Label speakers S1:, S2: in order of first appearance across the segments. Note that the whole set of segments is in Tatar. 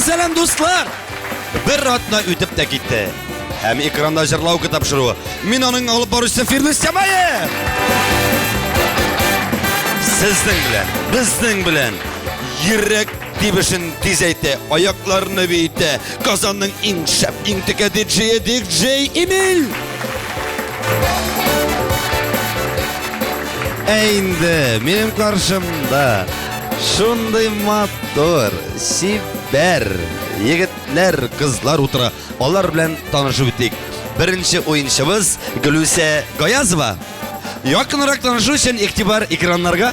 S1: Сәлам, сәлам, дуслар! Бер атна үтеп тә китте. Һәм экранда җырлау тапшыруы. Мин аның алып баручысы Фирдүс Тямаев. Сезнең белән, безнең белән йөрәк тибешен тизәйтә, аякларны биетә. Казанның иң шәп, иң текә диджее диджей Эмиль. Ә инде минем каршымда шундый матур, чибәр егетләр, кызлар утыра. Алар белән танышып үтик. Беренче уенчыбыз Гөлүсә Гаязова. Якынрак танышу өчен игътибар экраннарга.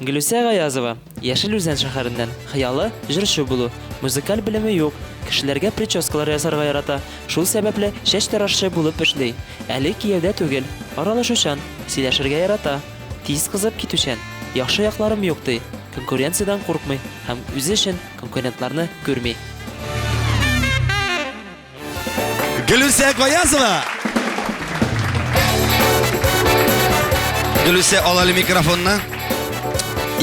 S2: Гөлүсә Гаязова, Яшел Үзән шәһәреннән. Хыялы, җырчы булу. Музыкаль белеме юк. Кешеләргә прическалар ясарга ярата. Шул сәбәпле чәч тарашчы булып эшли. Әле кияүдә түгел. Аралашучан. Сөйләшергә ярата. Тиз кызып китүчән. Яхшы якларым юк, ди. Конкуренциядән куркмый һәм үзе өчен конкурентларны күрми.
S1: Гөлүсә Гаязова! Гөлүсә, ал әле микрофонны.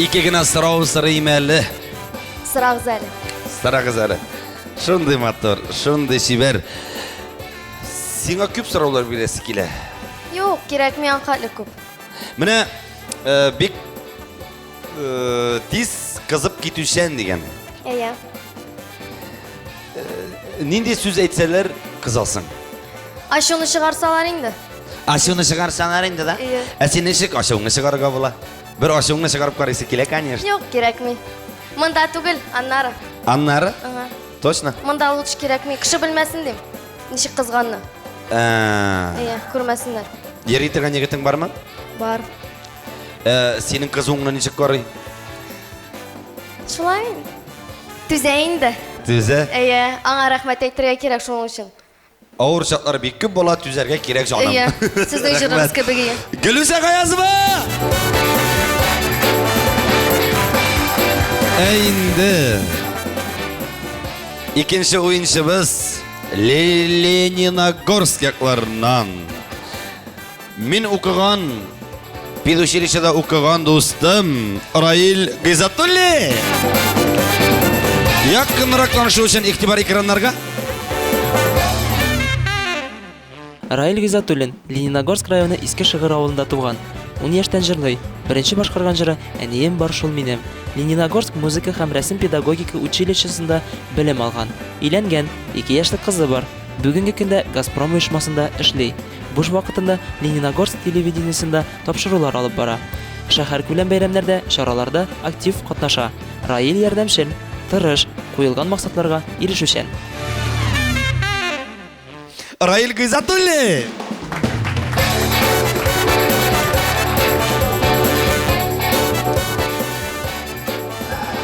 S1: Ике генә сорау сорыйм әле.
S3: Сорагыз әле.
S1: Сорагыз әле. Шундый матур, шундый чибәр. Сиңа күп сораулар бирәсе килә.
S3: Юк, кирәкми аңкатлы күп.
S1: Менә э, бик э, тиз кызып китүчән дигән.
S3: Әйе.
S1: Нинди сүз әйтсәләр, кызасың?
S3: Ачуны чыгарсалар инде.
S1: Ачуны чыгарсалар инде да?
S3: Иә.
S1: Ә син ничек ачуыңны чыгарырга була? Бер ачуыңны чыгарып карыйсы килә, конечно.
S3: Юк, кирәкми. Монда түгел, аннары.
S1: Аннары?
S3: Ага.
S1: Точно?
S3: Монда лучше кирәкми. Кеше белмәсен дим. Ничек кызганны.
S1: Ә,
S3: Әйе, күрмәсеннәр.
S1: Йөри торган егетең бармы?
S3: Бар.
S1: Ә, синең кызуыңны ничек карый?
S3: Шулай. Түзә инде.
S1: Түзә.
S3: Әйе, аңа рәхмәт әйтергә кирәк шуның өчен.
S1: Авыр чаклар бик күп була, түзәргә кирәк, җаным.
S3: Әйе, сезнең җырыгыз
S1: Рәхмәт.
S3: кебек ие.
S1: Гөлүсә Гаязова! Ә инде икенче уенчыбыз Лениногорск якларыннан. Мин укыган, педучилищеда укыган дустым Раил Гыйзатуллин. Якынрак танышу өчен игътибар экраннарга.
S2: Раил Гыйзатуллин, Лениногорск районы Иске Шыгыр авылында туган. Ун яшьтән җырлый. Беренче башкарган җыры Әнием бар шул минем. Лениногорск музыка һәм рәсем педагогика училищесында белем алган. Өйләнгән, ике яшьлек кызы бар. Бүгенге көндә Газпром оешмасында эшли. Буш вакытында Лениногорск телевидениесендә тапшырулар алып бара. Шәһәркүләм бәйрәмнәрдә, чараларда актив катнаша. Раил ярдәмчел, тырыш, куелган максатларга ирешүчән.
S1: Раил Гыйзатуллин!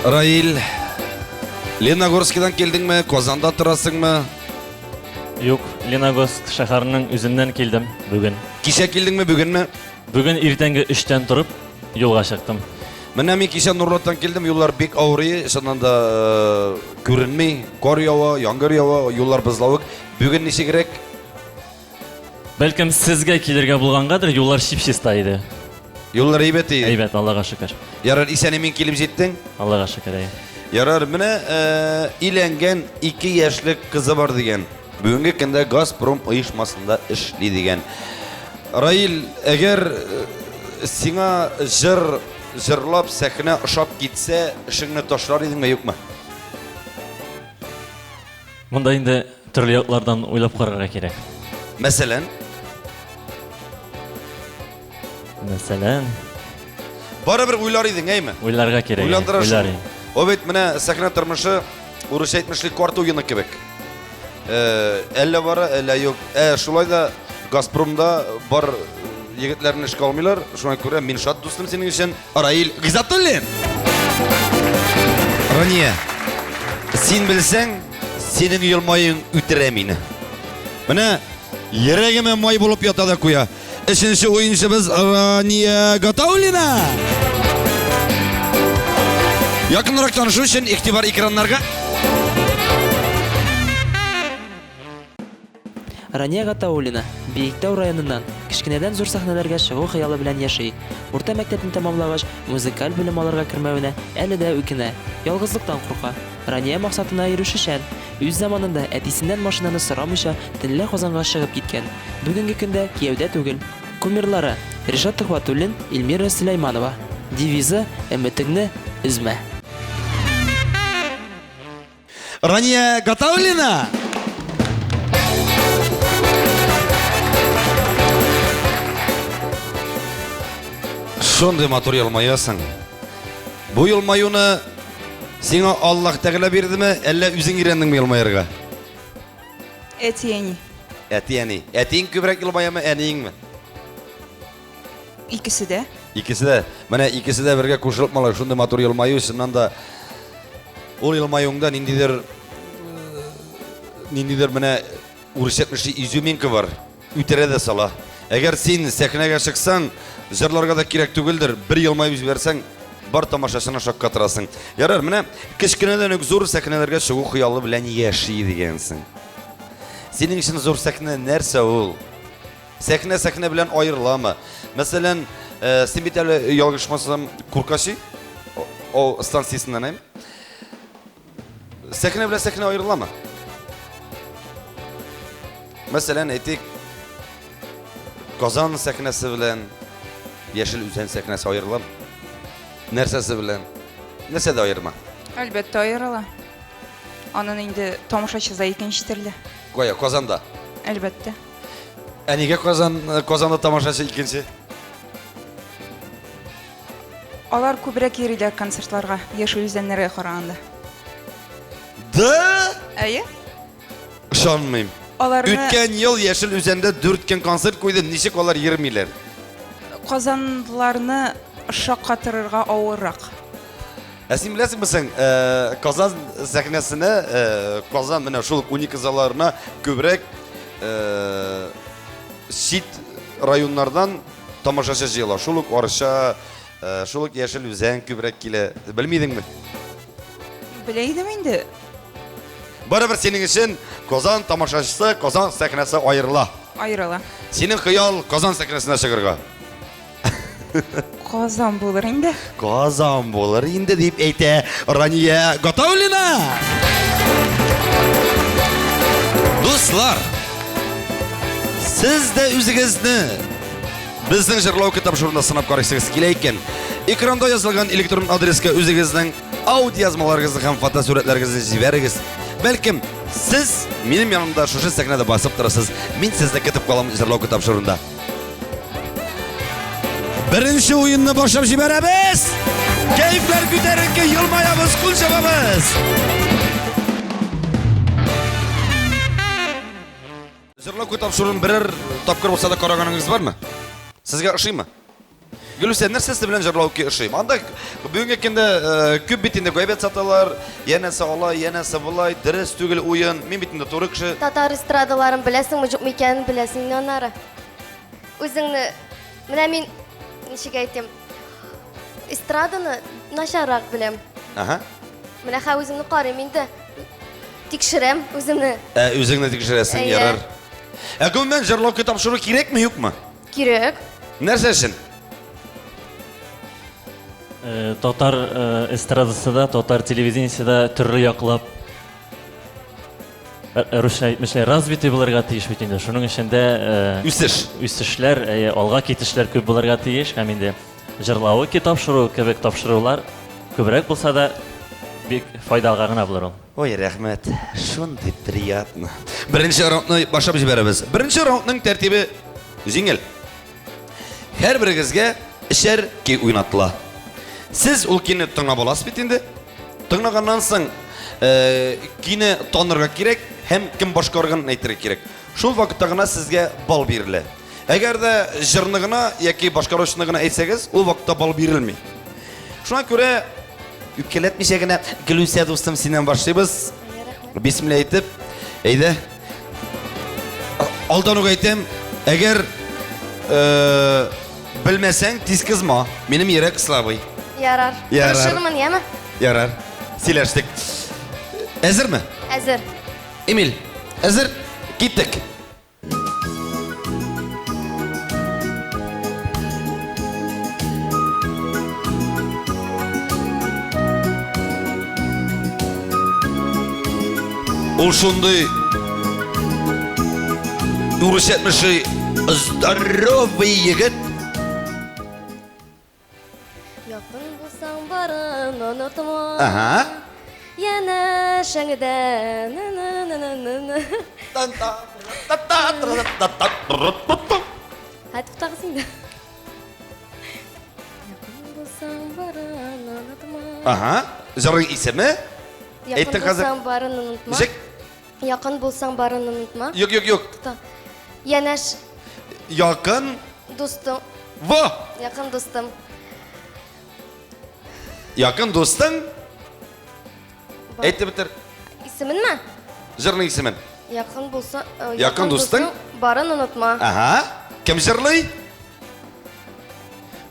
S1: Раил, Лениногорскидан килдеңме, Казанда торасыңмы?
S4: Юк, Леногорск шәһәренең үзеннән килдем бүген.
S1: Кичә килдеңме, бүгенме?
S4: Бүген иртәнге өчтән торып, юлга чыктым.
S1: Менә мин кичә Нурлаттан килдем, юллар бик авырый, чыннан да э, күренми. Кар ява, яңгыр ява, юллар бозлавык. Бүген ничегрәк?
S4: Бәлкем сезгә килергә булгангадыр, юллар чип-чиста иде.
S1: Юллар әйбәт иде.
S4: Әйбәт, Аллага шөкер.
S1: Ярар, исән-имин килеп җиттең?
S4: Аллага шөкер, әйе.
S1: Ярар, менә э, өйләнгән 2 яшьлек кызы бар дигән. Бүгенге көндә Газпром оешмасында эшли дигән. Раил, әгәр э, сиңа җыр җырлап сәхнә ошап китсә, эшеңне ташлар идеңме, юкмы?
S4: Монда инде төрле яклардан уйлап карарга кирәк.
S1: Мәсәлән?
S4: Мәсәлән?
S1: Барыбер уйлар идең, әйме?
S4: Уйларга кирәк.
S1: Уйландыра
S4: Уйлар
S1: шул.
S4: идем.
S1: О бит менә сәхнә тормышы урысча әйтмешли карт уены кебек. Э, әллә бара, әллә юк. Ә шулай да Газпромда бар егетләрне эшкә алмыйлар. Шуңа күрә мин шат дустым синең өчен. Раил Гыйзатуллин! Рания, син белсәң, синең елмаюың үтерә мине. Менә йөрәгемә май булып ята да куя. Өченче уенчыбыз Рания Гатауллина. Якынрак танышу өчен игътибар экраннарга.
S2: Рания Гатауллина, Биектау районыннан, кечкенәдән зур сәхнәләргә чыгу хыялы белән яши. Урта мәктәпне тәмамлагач, музыкаль белем алырга кермәвенә әле дә үкенә. Ялгызлыктан курка. Рания максатына ирешүчән. Үз заманында әтисеннән машинаны сорамыйча, төнлә Казанга чыгып киткән. Бүгенге көндә кияүдә түгел. Кумирлары, Ришат Төхвәтуллин, Эльмира Сөләйманова. Девизы, Өметеңне өзмә.
S1: Рания Гатауллина! Шундый матур елмаясың. Бу елмаюны сиңа Аллаһ Тәгалә бирдеме, әллә үзең өйрәндеңме елмаерга?
S5: Әти-әни.
S1: Әти-әни. Әтиең күбрәк елмаямы, әниеңме?
S5: Икесе дә.
S1: Икесе дә. Менә икесе дә бергә кушылып малай, шундый матур елмаю, чыннан да ул елмаюыңда ниндидер э, ниндидер менә урысча әйтмешли изюминка бар. Үтерә дә сала. Әгәр син сәхнәгә чыксаң, җырларга да кирәк түгелдер, бер елмаеп җибәрсәң, бар тамашачыны шаккатырасың. Ярар, менә кечкенәдән үк зур сәхнәләргә чыгу хыялы белән яши дигәнсең. Синең өчен зур сәхнә нәрсә ул? Сәхнә сәхнә белән аерыламы? Мәсәлән, э, син бит әле ялгышмасам Куркаси о станциясеннән, әйме? Сәхнә белән сәхнә аерыламы? Мәсәлән, әйтик, Казан сәхнәсе белән Яшел Үзән сәхнәсе аерыламы? Нәрсәсе белән? Нәрсә дә аерма?
S5: Әлбәттә аерыла. Анын инде тамашачы да икенче төрле.
S1: Кая, Казанда?
S5: Әлбәттә.
S1: Ә нигә Казан, Казанда тамашачы икенче?
S5: Алар күбрәк йөриләр концертларга, Яшел Үзәннәргә караганда.
S1: Да?
S5: Әйе.
S1: Ышанмыйм.
S5: Аларны
S1: Үткән ел Яшел Үзәндә 4 көн концерт куйды, ничек алар йөрмиләр?
S5: Казанлыларны шаккатырырга авыррак.
S1: Ә син беләсеңме соң, э, Казан сәхнәсенә, э, Казан менә шул 12 залларына күбрәк э, чит районнардан тамашачы җыела. Шул ук Арча, э, шул ук Яшел Үзән күбрәк килә. Белмидеңме?
S5: Белә идем инде.
S1: Барыбер синең өчен Казан тамашачысы, Казан сәхнәсе аерыла.
S5: Аерыла.
S1: Синең хыял Казан сәхнәсенә чыгарга.
S5: Казан булыр инде.
S1: Казан булыр инде дип әйтә Рания Гатауллина. Дуслар, сез дә үзегезне безнең җырлау китап журналында сынап карыйсыгыз килә икән, экранда язылган электрон адреска үзегезнең аудиоязмаларыгызны һәм фотосурәтләрегезне җибәрегез. Бәлкем, сез минем янымда шушы сәхнәдә басып торасыз. Мин сезне көтеп калам җырлау китап журналында. Беренче уенны башлап җибәрәбез. Кәефләр күтәренке, елмаябыз, кул чабабыз. Җырлау тапшыруын берәр тапкыр булса да караганыгыз бармы? Сезгә ошыймы? Гөлүсә, нәрсәсе белән җырлау ки ошый? Анда бүгенге көндә э, күп бит инде гайбәт саталар, янәсе алай, янәсе болай, дөрес түгел уен. Мин бит инде туры кеше.
S3: Татар эстрадаларын беләсеңме, юкмы икәнен беләсең инде аннары. Үзеңне, менә мин ничек әйтим, эстраданы начаррак беләм.
S1: Ага.
S3: Менә хәзер үземне карыйм инде. Тикшерәм үземне.
S1: Ә үзеңне тикшерәсең,
S3: Әйе.
S1: ярар. Ә гомумән җырлау тапшыру кирәкме, юкмы?
S3: Кирәк.
S1: Нәрсә өчен?
S4: Э, татар э, эстрадасы да, татар телевидениесе дә төрле яклап э, русча әйтмешли развитый булырга тиеш бит инде. Шуның өчен дә
S1: Үсеш.
S4: Үсешләр, алга китешләр күп булырга тиеш һәм инде җырлавы ки тапшыру кебек тапшырулар күбрәк булса да бик файдага гына булыр ул.
S1: Ой, рәхмәт. Шундый приятно. Беренче раундны башлап җибәрәбез. Беренче раундның тәртибе җиңел. Һәрберегезгә эчәр ки уйнатыла. Сез ул кине тыңлап аласыз бит инде. Тыңлаганнан соң э, кине танырга кирәк һәм кем башкарганын әйтергә кирәк. Шул вакытта гына сезгә балл бирелә. Әгәр дә җырны гына яки башкаручыны гына әйтсәгез, ул вакытта балл бирелми. Шуңа күрә үпкәләтмичә генә Гөлүсә дустым синнән башлыйбыз. Бисмилла әйтеп, әйдә. Алдан ук әйтәм, әгәр э, белмәсәң, тиз кызма. Минем йөрәк слабый.
S3: Ярар.
S1: Ярар.
S3: Тырышырмын, яме?
S1: Ярар. Сөйләштек. Әзерме?
S3: Әзер.
S1: Эмиль, әзер? Киттек. Ул шундый урыс әйтмешли здоровый егет.
S3: Якын булсаң барын онытма.
S1: Ага.
S3: Янәшәңдә. Хәт туктагыз инде. Якын булсаң барын онытма.
S1: Ага. Җырның исеме?
S3: Якын
S1: Әйттең хәзер.
S3: булсаң барын онытма.
S1: Ничек?
S3: Якын булсаң барын онытма.
S1: Юк, юк, юк.
S3: Тукта. Янәш
S1: Якын.
S3: дустым.
S1: Во!
S3: Якын дустым.
S1: Якын дустың.
S3: Бар.
S1: Әйтеп бетер.
S3: Исеменме?
S1: Җырның исемен.
S3: Якын булса,
S1: Якын дустың?
S3: барын онытма.
S1: Ага. Кем җырлый?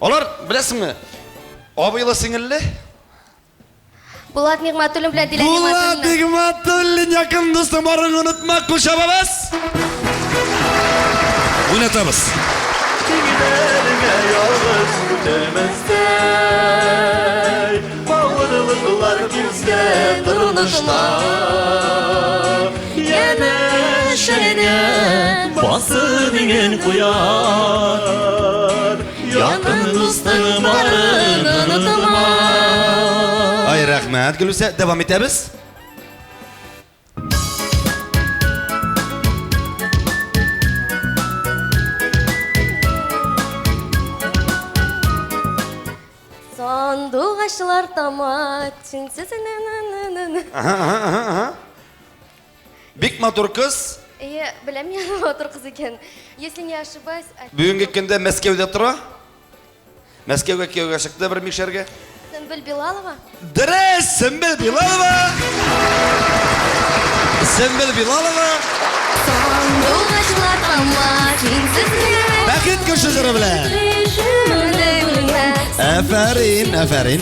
S1: Алар, беләсеңме? Абыйлы сеңелле?
S3: Булат Нигъмәтуллин белән Дилә
S1: Булат
S3: Нигъмәтуллина.
S1: Нигъмәтуллин якын дустың барын онытма, кул чабабыз. Уйнатабыз.
S6: Тиңнәреңә ялгыз үтәлмәстәй, Авырлыклар килсә тормышта, Янәшәңә
S4: Басып иңен куяр, Якын дустың барын онытма.
S1: Ай, рәхмәт, Гөлүсә. Дәвам итәбез.
S3: Сандугачлар тама, синсез на-на-на-на.
S1: Ага, ага, ага, ага. Бик матур кыз.
S3: Әйе, беләм мин аның матур кыз икән. Если не ошибаюсь,
S1: Бүгенге көндә Мәскәүдә тора. Мәскәүгә кияүгә чыкты бер мишәргә.
S3: Сөмбел Билалова.
S1: Дөрес, Сөмбел Билалова. Сөмбел Билалова.
S3: Сандугачлар тама, синсез
S1: Бәхет кошы җыры белән. Афәрин, афәрин.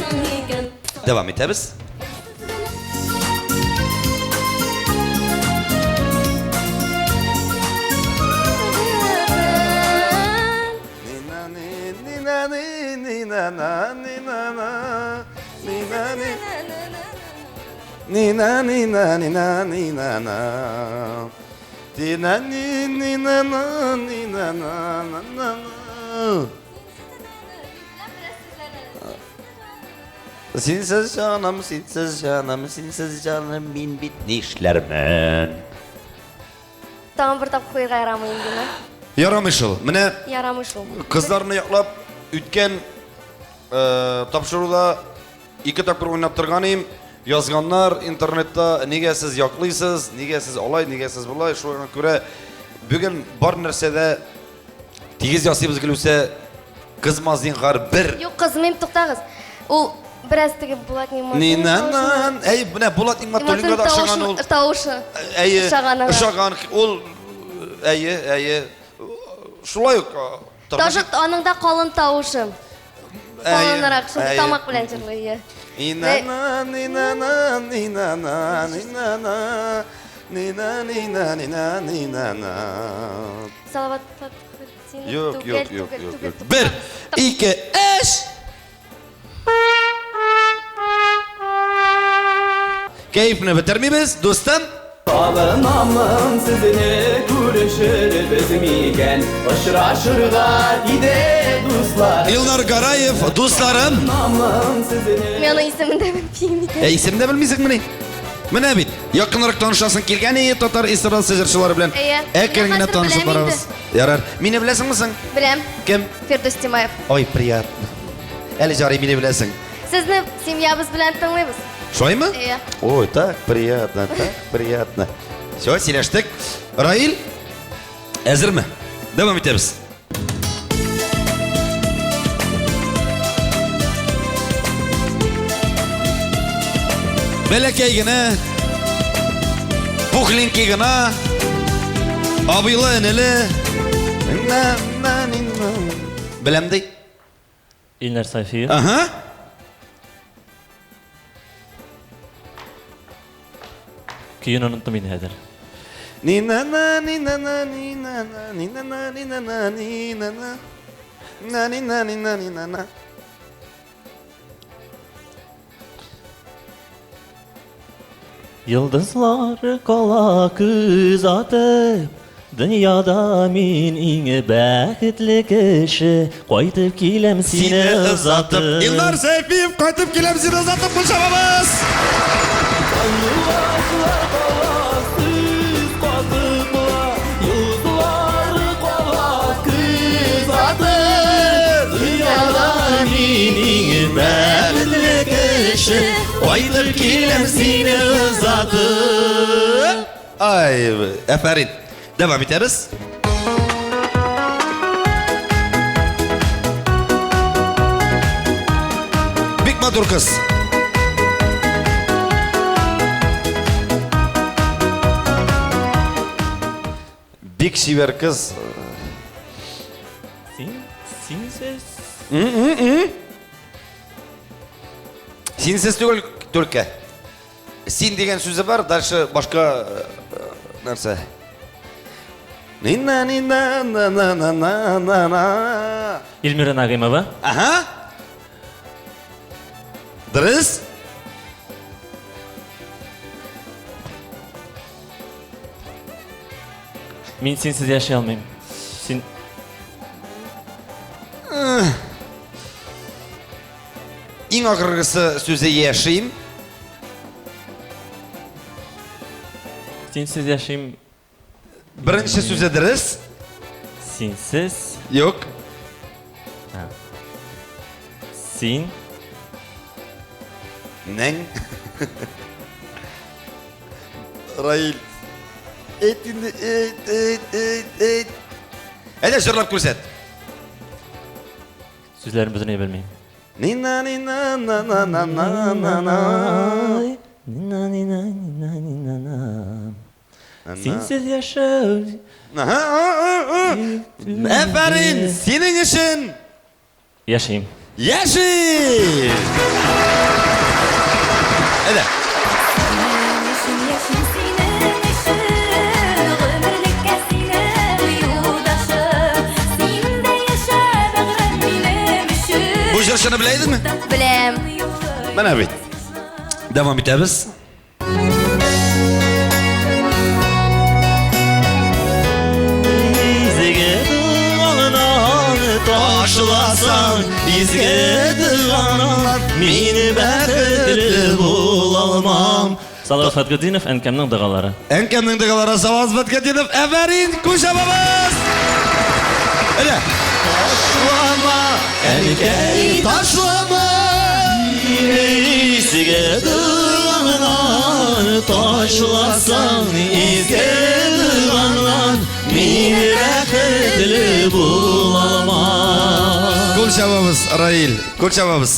S1: Дәвам итәбез. Nina nina nina nina na. Nina nina na nina na na na na. Синсез җаным, синсез җаным, синсез җаным, мин бит нишләрмен?
S3: Тагын бер тапкыр куярга ярамый инде,
S1: Ярамый шул. Менә
S3: Ярамый шул.
S1: кызларны яклап үткән тапшыруда ике тапкыр уйнап торган идем. Язганнар интернетта, нигә сез яклыйсыз, нигә сез алай, нигә сез болай. Шуңа күрә бүген бар нәрсәдә тигез ясыйбыз Гөлүсә. Кызма зинһар бер.
S3: Юк, кызмыйм, туктагыз. Ул бераз теге Булат Нигъмәтуллин.
S1: Нинанан. Әй, менә Булат Нигъмәтуллинга да ошаган ул.
S3: Тавышы.
S1: Әйе,
S3: Ошаган аңа.
S1: ошаган ул. Әйе, әйе. Шулай ук.
S3: Тавышы аның да калын тавышы. Калынрак, шундый
S1: Әйе.
S3: тамак белән җырлый. Әйе.
S1: Инана, нинана, нинана, нинана, нина, нина, нина, нинана.
S3: Салават Фатхетдинов
S1: Юк,
S3: түгел,
S1: юк, юк,
S3: түгел,
S1: юк,
S3: түгел,
S1: юк.
S3: түгел.
S1: Бер, ике, өч. Кәефне бетермибез, дустым.
S6: Сагынамын сезне күрешербез микән Очрашырга иде дуслар
S1: Илнар Гараев, дусларым.
S6: Сагынамын сезне
S3: Мин аның исемен дә белмим икән.
S1: Ә исемне дә белмисеңмени? Менә бит, якынрак танышасың килгән ие татар эстрадасы җырчылары белән.
S3: Әйе.
S1: Әкрен
S3: Менә
S1: генә
S3: хәзер
S1: танышып
S3: беләм
S1: барабыз. Ярар. Мине беләсеңме соң?
S3: Беләм.
S1: Кем?
S3: Фирдүс Тимаев.
S1: Ой, приятно. Әле жарый мине беләсең.
S3: Сезне семьябыз белән тыңлыйбыз.
S1: Шулаймы?
S3: Әйе.
S1: Ой, так приятно, так приятно. Все, сөйләштек. Раил, әзерме? Дәвам итәбез. Бәләкәй генә, пухленький генә, абыйлы энеле. Беләм ди.
S4: Илнар Сайфиев.
S1: Ага.
S4: Көен оныттым инде хәзер.
S1: Нинана, нинана, нинана, нинана, нинана, нинана. На, нина, нина, нинана.
S4: Йолдызлар кала күз атып, Дөньяда мин иң бәхетле кеше, Кайтып киләм сине озатып.
S1: Илнар Сәйфиев, кайтып киләм сине озатып, кул чабабыз!
S6: Сандугачлар кала сүз катып ла, Йолдызлар кала күз атып.
S4: Дөньяда мин иң бәхетле кеше, Кайтып киләм сине озатып.
S1: Ай, әфәрин. Дәвам итәбез. Бик матур кыз. Бик чибәр кыз.
S4: Син, синсез.
S1: Синсез түгел, только. Син дигән сүзе бар, дальше башка э, нәрсә. Нина нина на на на на на на.
S4: Эльмира Нагыймова.
S1: Ага. Дөрес?
S4: Мин синсез яши алмыйм. Син
S1: Иң ахыргысы сүзе яшим.
S4: Синсез яшим.
S1: Беренче сүзе дөрес.
S4: Синсез.
S1: Юк.
S4: Син.
S1: Нең. Раил. Әйт инде, әйт, әйт, әйт, әйт. Әйдә җырлап күрсәт.
S4: Сүзләрен бөтенләй белмим.
S1: Нина нина на на на на на на.
S4: Нина нина нина нина на. Синсез яшәү.
S1: Әфәрин, синең өчен
S4: Яшим.
S1: Яшим! Әйдә. Бу җырчыны белә идеңме?
S3: Беләм.
S1: Менә бит. Дәвам итәбез.
S4: Изге догаңнан ташласаң, изге догаңнан мин бәхетле булалмам. Салават Фәтгетдинов, әнкәмнең догалары.
S1: Әнкәмнең догалары Салават Фәтгетдинов, әфәрин, кул чабабыз! Әйдә.
S4: Ташлама, әнкәй,
S1: ташлама!
S4: Изге догаңнан ташласаң, изге догаңнан мин бәхетле булалмам.
S1: Кул чабабыз, Раил, кул чабабыз.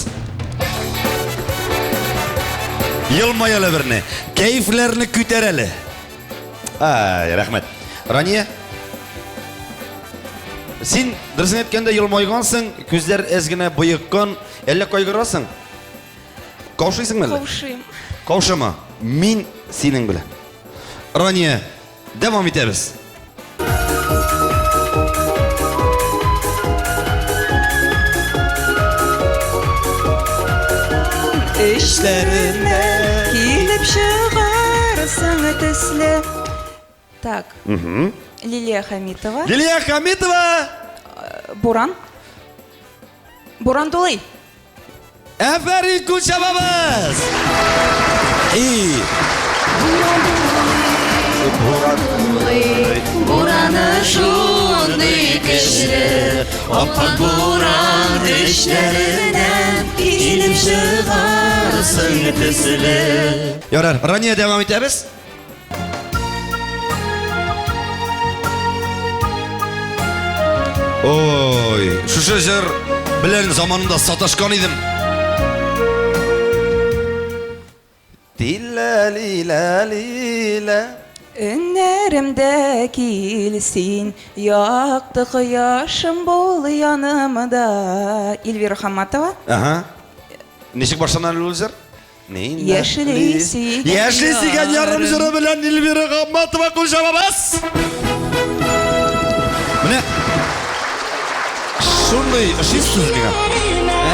S1: Елмай әле берне. Кәефләрне күтәр әле. Ай, рәхмәт. Рания, син дөресен әйткәндә елмайгансың, күзләр әз генә боеккан, әллә кайгырасың? Каушыйсыңмы әллә?
S5: Каушыйм.
S1: Каушама. Мин синең белән. Рания, дәвам итәбез.
S5: Эчләреннән килеп чыгарсың төсле. Так. Лилия Хамитова.
S1: Лилия Хамитова!
S5: Буран. Буран дулый.
S1: Әфәрин, кул чабабыз! И.
S2: Бураны шундый көчле, Аппак буран тешләреннән килеп чыгарсың төсле.
S1: Ярар, Рания дәвам итәбез. Ой, шушы җыр белән заманында саташкан идем. Тилә лилә лилә.
S5: Өннәремдә кил син, якты кояшым бул янымда. Эльвира Хаматова.
S1: Ага. Ничек башлана әле ул җыр?
S5: Яшьли сөйгән
S1: Яшьли сөйгән ярым җыры белән Эльвира Хаматова кул чабабыз. Менә Шундый ошыйсыз миңа.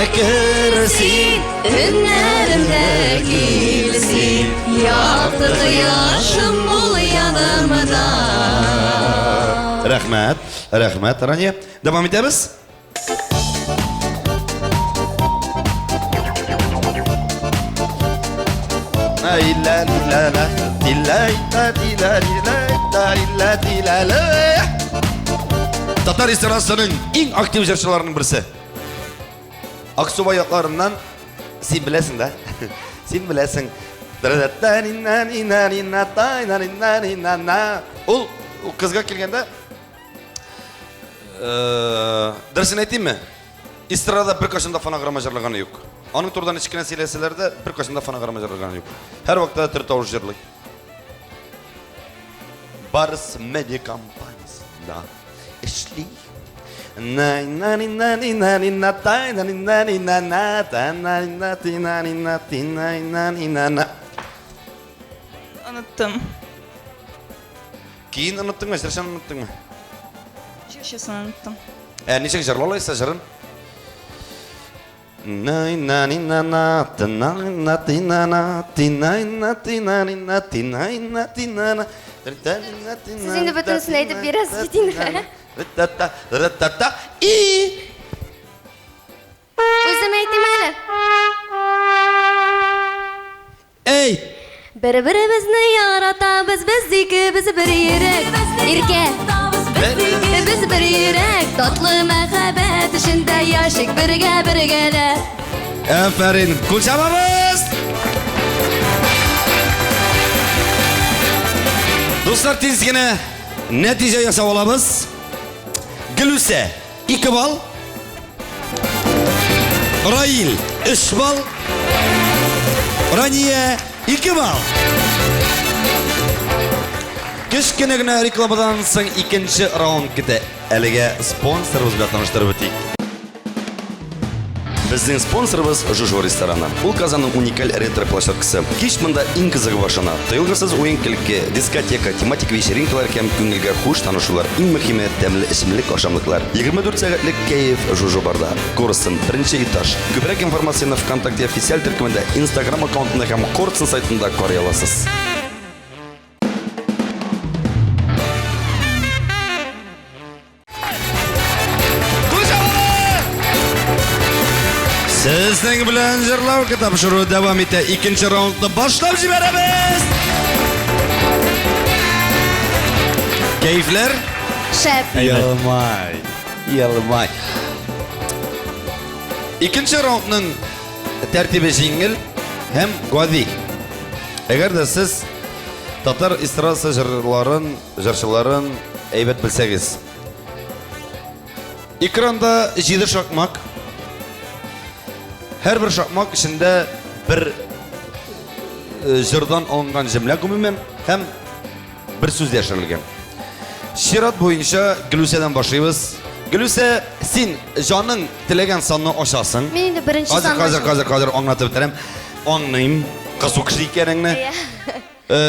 S1: Әкер син,
S3: Өннәремдә кил син, якты кояшым бул янымда.
S1: Рәхмәт, рәхмәт, Рания. Дәвам итәбез. Татар эстрадасының иң актив җырчыларының берсе. Аксубай якларыннан син беләсең да? Син беләсең. Ул кызга килгәндә Дөресен әйтимме? Эстрадада беркайчан да фонограмма җырлаганы юк. Аның турында ничек кенә сөйләсәләр дә, беркайчан да фонограмма җырлаганы юк. Һәрвакытта да тере тавыш җырлый. Барс Медиа компаниясендә эшли.
S5: Оныттым.
S1: Киен оныттыңмы, җырчыны оныттыңмы?
S5: Җырчысын оныттым.
S1: Ә ничек җырла алайса җырын? На на ни на на та на на ти на на ти на на ти на ни на ти на на ти на на
S3: Сез инде бөтенесен әйтеп бирәсез бит инде.
S1: Та та та и
S3: Үзем әйтим әле.
S1: Әйт!
S3: Бер-беребезне яратабыз, без икебез бер йөрәк. Иркә. Без бер йөрәк, татлы мәхәббәт эчендә яшик бергә бергәләп.
S1: Афәрин! Кул чабабыз! Дуслар, тиз генә нәтиҗә ясап алабыз. Гөлүсә, 2 балл. Раил 3 балл. Рания 2 балл. Кечкенә генә рекламадан соң икенче раунд көтә. Әлегә спонсорыбыз белән таныштырып үтик. Безнең спонсорыбыз Жужу рестораны. Ул Казанның уникаль ретро-площадкасы. Кич монда иң кызыгы башлана. Тыелгысыз уен-көлке, дискотека, тематик вечеринкалар һәм күңелгә хуш танышулар. Иң мөһиме, тәмле эчемлек, ашамлыклар. 24 сәгатьлек кәеф Жужу барда. Корстон, беренче этаж. Күбрәк информацияне ВКонтакте официаль төркемендә, Инстаграм аккаунтында һәм Корстон сайтында карый аласыз. Сезнең белән җырлау тапшыру дәвам итә. Икенче раундны башлап җибәрәбез. Кәефләр?
S3: Шәп.
S1: Елмай. Елмай. Икенче раундның тәртибе җиңел һәм гади. Әгәр дә сез татар эстрадасы җырларын Җырчыларын әйбәт белсәгез. Экранда җиде шакмак. Һәрбер шакмак эчендә бер э, җырдан алынган җөмлә гомумән һәм бер сүз яшерелгән. Чират буенча Гөлүсәдән башлыйбыз. Гөлүсә, син җаның теләгән санны ачасың.
S3: Мин инде беренче
S1: Хәзер,
S3: санны
S1: хәзер,
S3: ачам.
S1: хәзер, хәзер аңлатып бетерәм. Аңлыйм, кызу кеше икәнеңне.
S3: Иә.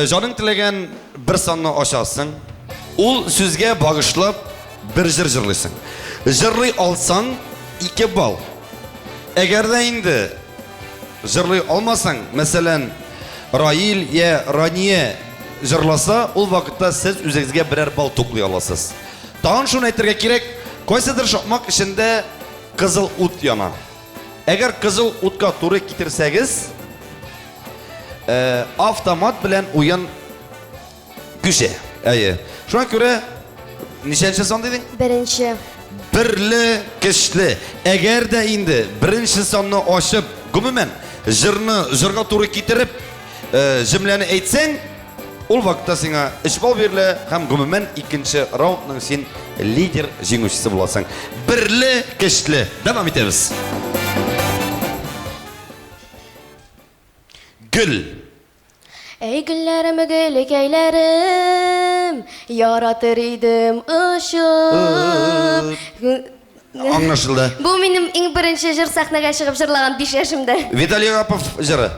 S1: Җаның теләгән бер санны ачасың. Ул сүзгә багышлап бер җыр җырлыйсың. Җырлый алсаң, 2 балл. Әгәр дә инде җырлый алмасаң, мәсәлән, Раил я Рания җырласа, ул вакытта сез үзегезгә берәр балл туплый аласыз. Тагын шуны әйтергә кирәк, кайсыдыр шакмак эчендә кызыл ут яна. Әгәр кызыл утка туры китерсәгез, Э, автомат белән уен күчә. Әйе. Шуңа күрә ничәнче сан дидең?
S3: Беренче.
S1: Берле көчле. Әгәр дә инде беренче санны ачып, гомумән, җырны җырга туры китереп, э, җөмләне әйтсәң, ул вакытта сиңа 3 балл бирелә һәм гомумән икенче раундның син лидер җиңүчесе буласың. Берле көчле. Дәвам итәбез. Гөл.
S3: Әй гөлләрем, гөлкәйләрем, яратыр идем очып.
S1: Аңлашылды.
S3: Бу минем иң беренче җыр сәхнәгә чыгып җырлаган 5 яшемдә.
S1: Виталий Рапов җыры.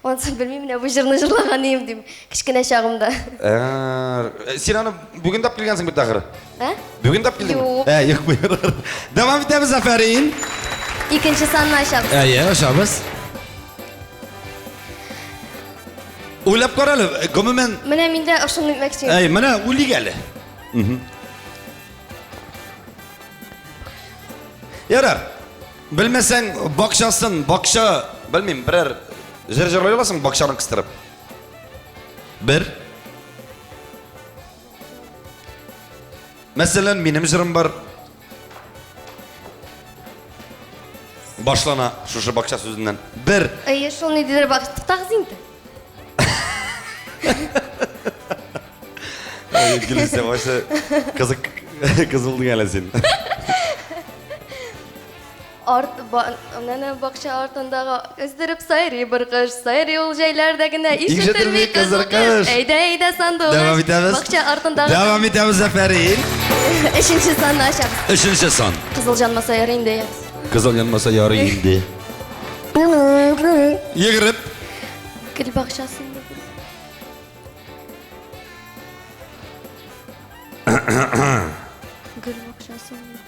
S3: Ансын белмим, менә бу җырны җырлаган идем дим, кечкенә чагымда.
S1: Ә, син аны бүген тап килгәнсең бит ахыры.
S3: Ә?
S1: Бүген тап килдеңме?
S3: Юк.
S1: Ә, юк, бу. Дәвам итәбез, афәрин.
S3: Икенче санны ачабыз.
S1: Әйе, ачабыз. Уйлап кара әле, гомумән,
S3: Менә мин дә ошыны әйтмәкче.
S1: әй, менә уйлыйк әле. Ярар. Белмәсәң, бакчасын, бакча, белмим, берәр җыр җырлый аласың бакчаны кыстырып. Бер. Мәсәлән, минем җырым бар. Башлана шушы бакча сүзеннән. Бер.
S3: Әйе, шул ниндидер бакча. Туктагыз инде.
S1: Ай, Гөлүсә, вообще кызык кыз булдың әле син.
S3: Арт, ба, менә бакча артындагы өздереп сайрый бер кыш, сайрый ул җәйләрдә генә ишетелми кызыл кыш. Әйдә, әйдә, сандугач.
S1: Дәвам итәбез.
S3: Бакча артындагы.
S1: Дәвам итәбез, Афәрин.
S3: Өченче санны ачабыз.
S1: Өченче сан.
S3: Кызыл җанмаса ярый инде.
S1: Кызыл янмаса ярый инде. Йөгереп.
S3: Гөл бакчасында. Гөл бакчасында.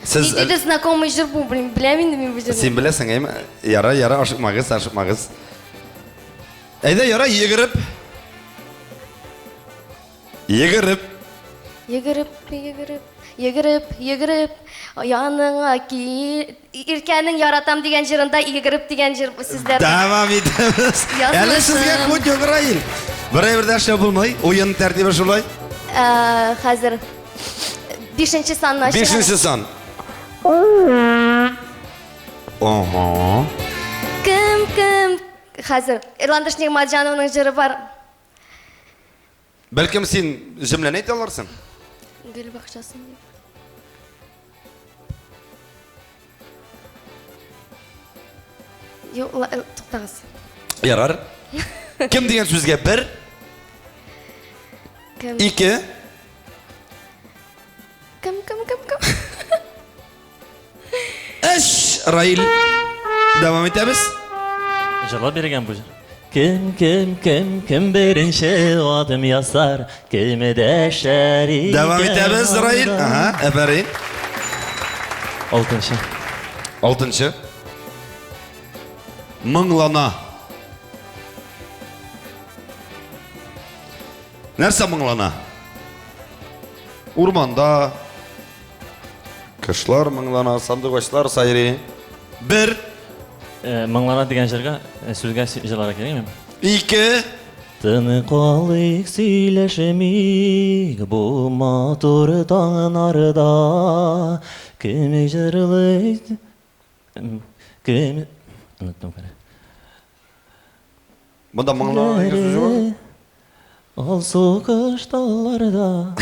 S1: Сез
S3: Ниндидер знакомый җыр бу, блин, беләм инде мин бу җырны.
S1: Син беләсең, әйме? Яра, яра, ашыкмагыз, ашыкмагыз. Әйдә, яра, йөгереп. Йөгереп.
S3: Йөгереп, йөгереп, йөгереп, йөгереп, яныңа кил. Иркәнең яратам дигән җырында йөгереп дигән җыр бу сүзләр.
S1: Дәвам итәбез. Әле сезгә күт юк, Раил. Бер әйбер дә эшләп булмый. Уен тәртибе шулай.
S3: Ә, хәзер бишенче санны ачыгыз.
S1: Бишенче сан. Ага.
S3: Кем, кем? Хәзер Ирландыш Нигъмәтҗанованың җыры бар.
S1: Бәлкем син җөмләне әйтә алырсың?
S3: Гөл бакчасын дип. Юк, туктагыз.
S1: Ярар. Кем дигән сүзгә бер,
S3: Кем?
S1: ике,
S3: Кем, кем, кем, кем?
S1: өч. Раил. Дәвам итәбез.
S4: Җырлап биргән бу җыр. Кем, кем, кем, кем беренче адым ясар, кем дәшәр икән
S1: Дәвам итәбез, Раил.
S4: алда?
S1: Ага, афәрин.
S4: Алтынчы.
S1: Алтынчы. Моңлана. Нәрсә моңлана? Урманда кышлар моңлана, сандугачлар сайрый. Бер,
S4: Моңлана дигән җырга сүзгә җырларга кирәкме?
S1: ике,
S4: Тын калыйк, сөйләшмик бу матур таңнарда. Кем җырлый? Кем? Оныттым кара.
S1: Монда моңлана дигән сүз бар.
S4: Алсу кыш талларда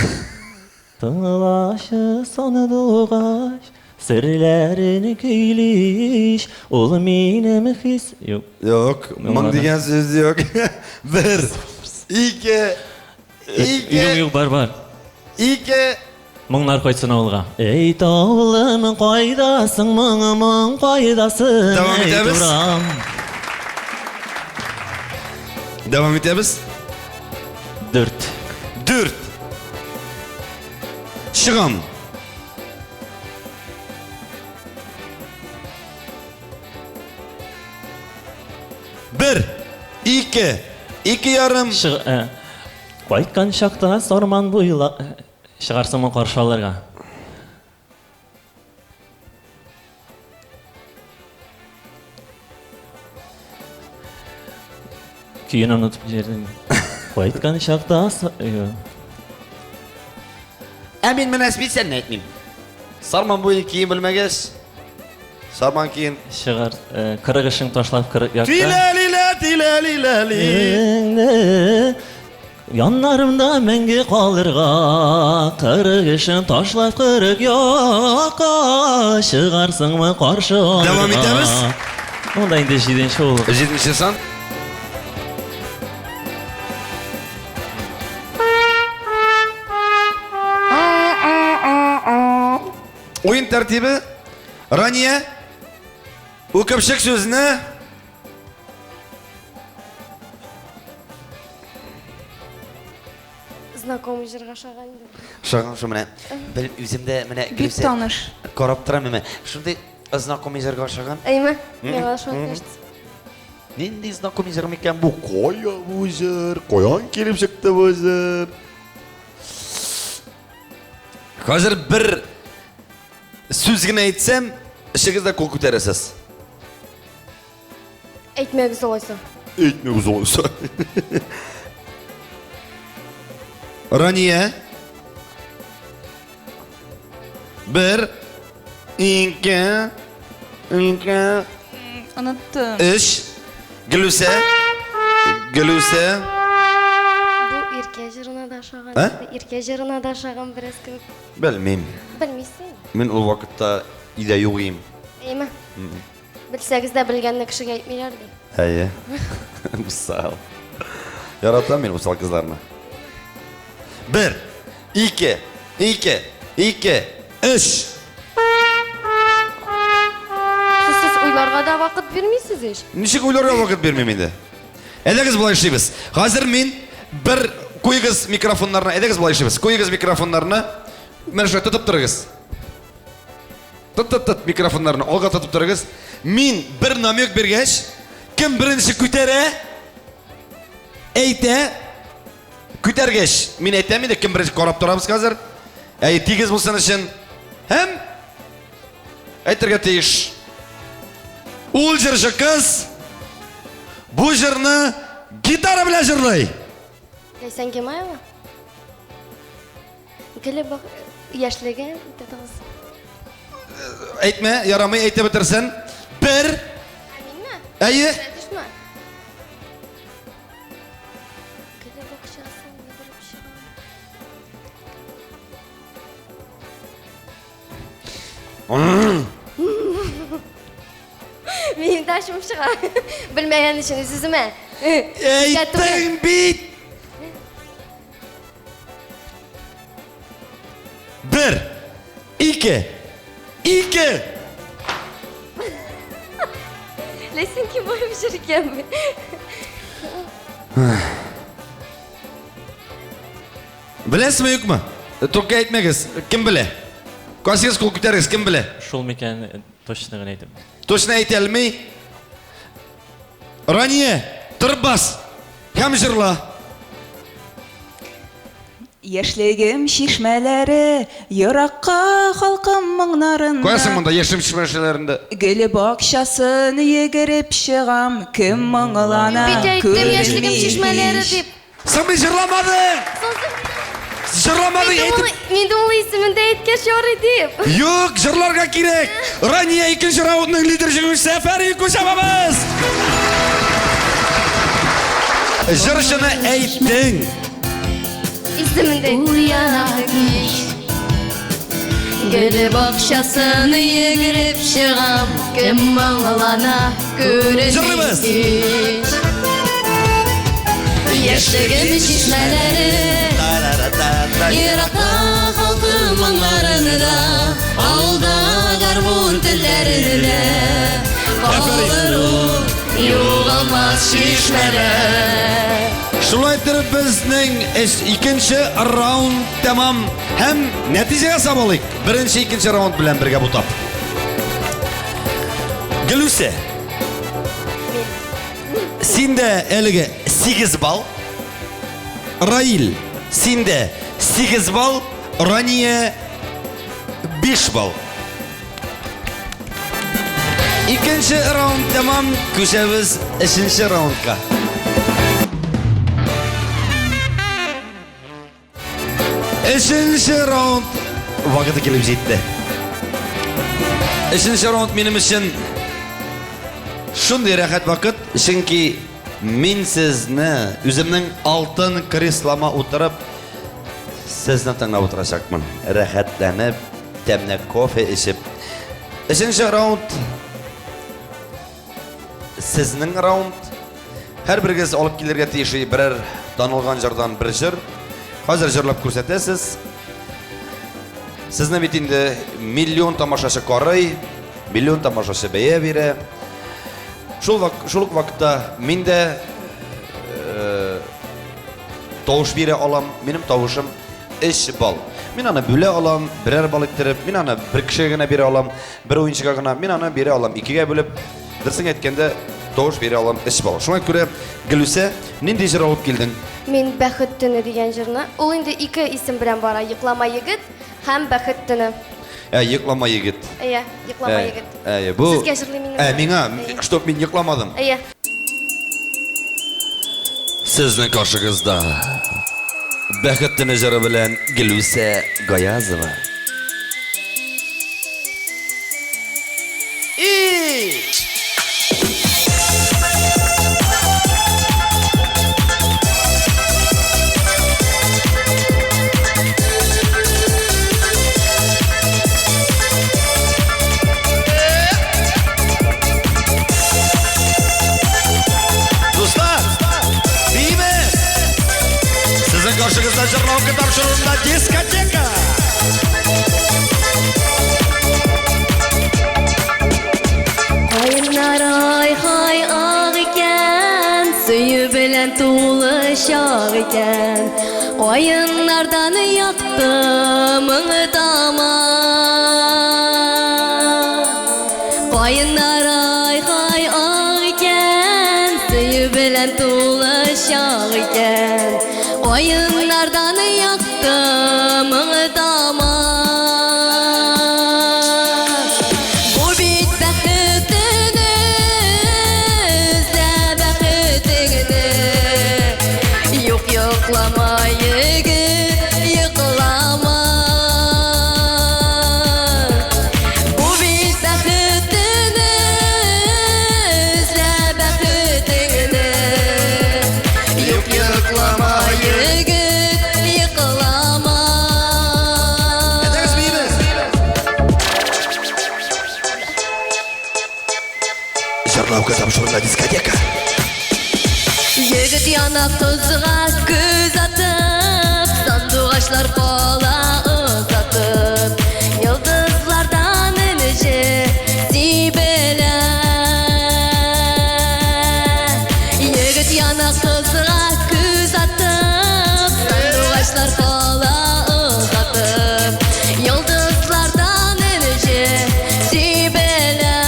S4: Тыңлашы сандугач Серләрен көйлиш Ул минем хис Юк.
S1: Юк, моң
S4: Моңлана.
S1: дигән сүз юк. Бер, ике, ике,
S4: Юк, юк, бар, бар.
S1: ике.
S4: Моңнар кайтсын авылга. Эй, тавлым, кайдасың, моңымың кайдасың?
S1: Дәвам
S4: Эй,
S1: итәбез.
S4: турам.
S1: Дәвам итәбез.
S4: Дүрт.
S1: Дүрт. Чыгам. Бер, ике, ике ярым.
S4: Чыг, кайткан чакта сарман буйла чыгарсыңмы каршы алырга? Көен онытып җибәрдем. Кайткан чакта
S1: Ә мин менә специально әйтмим. Сарман буе кием белмәгәч, сарман киен.
S4: Чыгар, кырык эшең ташлап кырык якта.
S1: Тилә-лилә, тилә-лилә-ли.
S4: Яннарымда мәңге калырга, кырык эшең ташлап кырык якка, чыгарсыңмы каршы алырга.
S1: Дәвам итәбез.
S4: Монда инде җиденче ул.
S1: Җиденче сан. Уен тәртибе. Рания, үкепчек сүзне
S3: Знакомый җырга ошаган инде.
S1: Ошаган шул менә. Бел үзем дә менә
S5: Бик таныш.
S1: Карап торам менә. Шундый знакомый җырга ошаган.
S3: Әйме? Миңа шулай кажется.
S1: Нинди знакомый җыр микән бу? Кая бу җыр? Каян килеп чыкты бу җыр? Хәзер бер сүз генә әйтсәм, эшегез дә кул күтәрәсез.
S3: Әйтмәгез алайса.
S1: Әйтмәгез алайса. Рания. Бер, ике, ике,
S5: Оныттым.
S1: өч. Гөлүсә. Гөлүсә.
S3: Бу Иркә җырына да ошаган.
S1: Ә?
S3: Иркә җырына да ошаган бераз кебек.
S1: Белмим.
S3: Белмисең.
S1: Мин ул вакытта өйдә юк идем.
S3: Әйме? Белсәгез дә белгәнне кешегә әйтмиләр ди.
S1: Әйе. Усал. Яратам мин усал кызларны. Бер, ике, ике, ике, өч.
S3: Сез сез уйларга да вакыт бирмисез ич.
S1: Ничек уйларга вакыт бирмим инде? Әйдәгез болай эшлибез. Хәзер мин бер куегыз микрофоннарны. Әйдәгез болай эшлибез. Куегыз микрофоннарны. Менә шулай тотып торыгыз. Тот, тот, тот, микрофоннарны алга тотып торыгыз. Мин бер намек биргәч, кем беренче күтәрә, әйтә, күтәргәч, мин әйтәм инде, кем беренче карап торабыз хәзер. Әй, тигез булсын өчен. Һәм әйтергә тиеш. Ул җырчы кыз бу җырны гитара белән җырлый.
S3: Ләйсән Гимаева? Геле бак яшьлеге тотыгыз.
S1: Әйтмә, ярамый, әйтеп бетерсен. Бер.
S3: Минме?
S1: Әйе.
S3: Төшмә. Геле бакчасын йөгереп чыгам. Минем дә ачуым чыга. Белмәгән өчен үз-үземә.
S1: Әйттең бит. Бер, ике, ике.
S3: Ләйсән Кимаев җыр икәнме?
S1: Беләсезме, юкмы? Только әйтмәгез, кем белә? Кайсыгыз кул күтәрегез, кем белә?
S4: Шул микән, точно гына әйтеп.
S1: Точно әйтә алмый. Рания, торып бас һәм җырла.
S5: Яшьлегем чишмәләре, еракка халкым моңнарында.
S1: Куясың монда яшем чишмәләрендә.
S5: Гөл бакчасын йөгереп чыгам, кем моңлана,
S3: Бит әйттем, яшьлегем чишмәләре дип.
S1: Соң мин җырламадым. Җырламадың, әйтеп.
S3: Мин дә ул исемен дә әйткәч ярый дип.
S1: Юк, җырларга кирәк. Рания икенче раундның лидер җиңүчесе Афәрин Кучабабыз. Җырчыны әйттең.
S3: Исемен дә
S7: Уяна кич Гөл бакчасын йөгереп чыгам, кем моңлана, күренми
S1: Җырлыйбыз.
S7: һич. Яшьлегем чишмәләре, еракта халкым моңнарында, алда гармун телләрендә, калыр ул югалмас чишмәләр.
S1: Шулай итеп безнең эш икенче раунд тәмам һәм нәтиҗә ясап алыйк. Беренче икенче раунд белән бергә бутап. Гөлүсә. Синдә әлеге 8 балл. Раил, синдә 8 балл, Рания 5 балл. Икенче раунд тәмам, күчәбез өченче раундка. Өченче раунд вакыты килеп җитте. Өченче раунд минем өчен шундый рәхәт вакыт, чөнки мин сезне үземнең алтын креслома утырып сезне тыңлап утырачакмын. Рәхәтләнеп, тәмле кофе эчеп. Өченче раунд сезнең раунд. Һәрберегез алып килергә тиеш берәр танылган җырдан бер җыр. Хәзер җырлап күрсәтәсез. Сезне бит инде миллион тамашачы карый, миллион тамашачы бәя бирә. Шул вак, шул ук вакытта мин дә э, тавыш бирә алам. Минем тавышым 3 балл. Мин аны бүлә алам, берәр балл иттереп, мин аны бер кешегә генә бирә алам, бер уенчыга гына, мин аны бирә алам икегә бүлеп. Дөресен әйткәндә, тавыш бирә алам 3 балл. Шуңа күрә, Гөлүсә, нинди җыр алып килдең?
S3: Мин Бәхет төне дигән җырны. Ул инде ике исем белән бара, Йоклама егет һәм Бәхет төне.
S1: Ә, Йоклама егет.
S3: Әйе, Йоклама егет.
S1: Әйе, бу
S3: Сезгә җырлыйм инде.
S1: Ә, миңа, чтоб мин йокламадым.
S3: Әйе.
S1: Сезнең каршыгызда Бәхет төне җыры белән Гөлүсә Гаязова. Дуслар, биибез! Сезнең каршыгызда җырлау тапшыруында дискотека!
S7: Каеннар ай-хай ак икән, сөю белән тулы чак икән. Каеннардан якты моң тама. Каеннар ай-хай ак икән, сөю белән тулы чак икән. Каеннардан якты моң тама. Бу бит бәхет төне, эзлә бәхетеңне. Юк, йоклама, егет, йоклама. Бу бит бәхет төне, эзлә бәхетеңне. Юк, йоклама, егет, йоклама.
S1: Әйдәгез, биибез! Җырлау тапшыруында дискотека!
S7: Егет яна кызга күз атып, сандугачлар кала озатып, йолдызлардан энҗе сибелә. Егет яна кызга күз атып, сандугачлар кала озатып, йолдызлардан энҗе сибелә.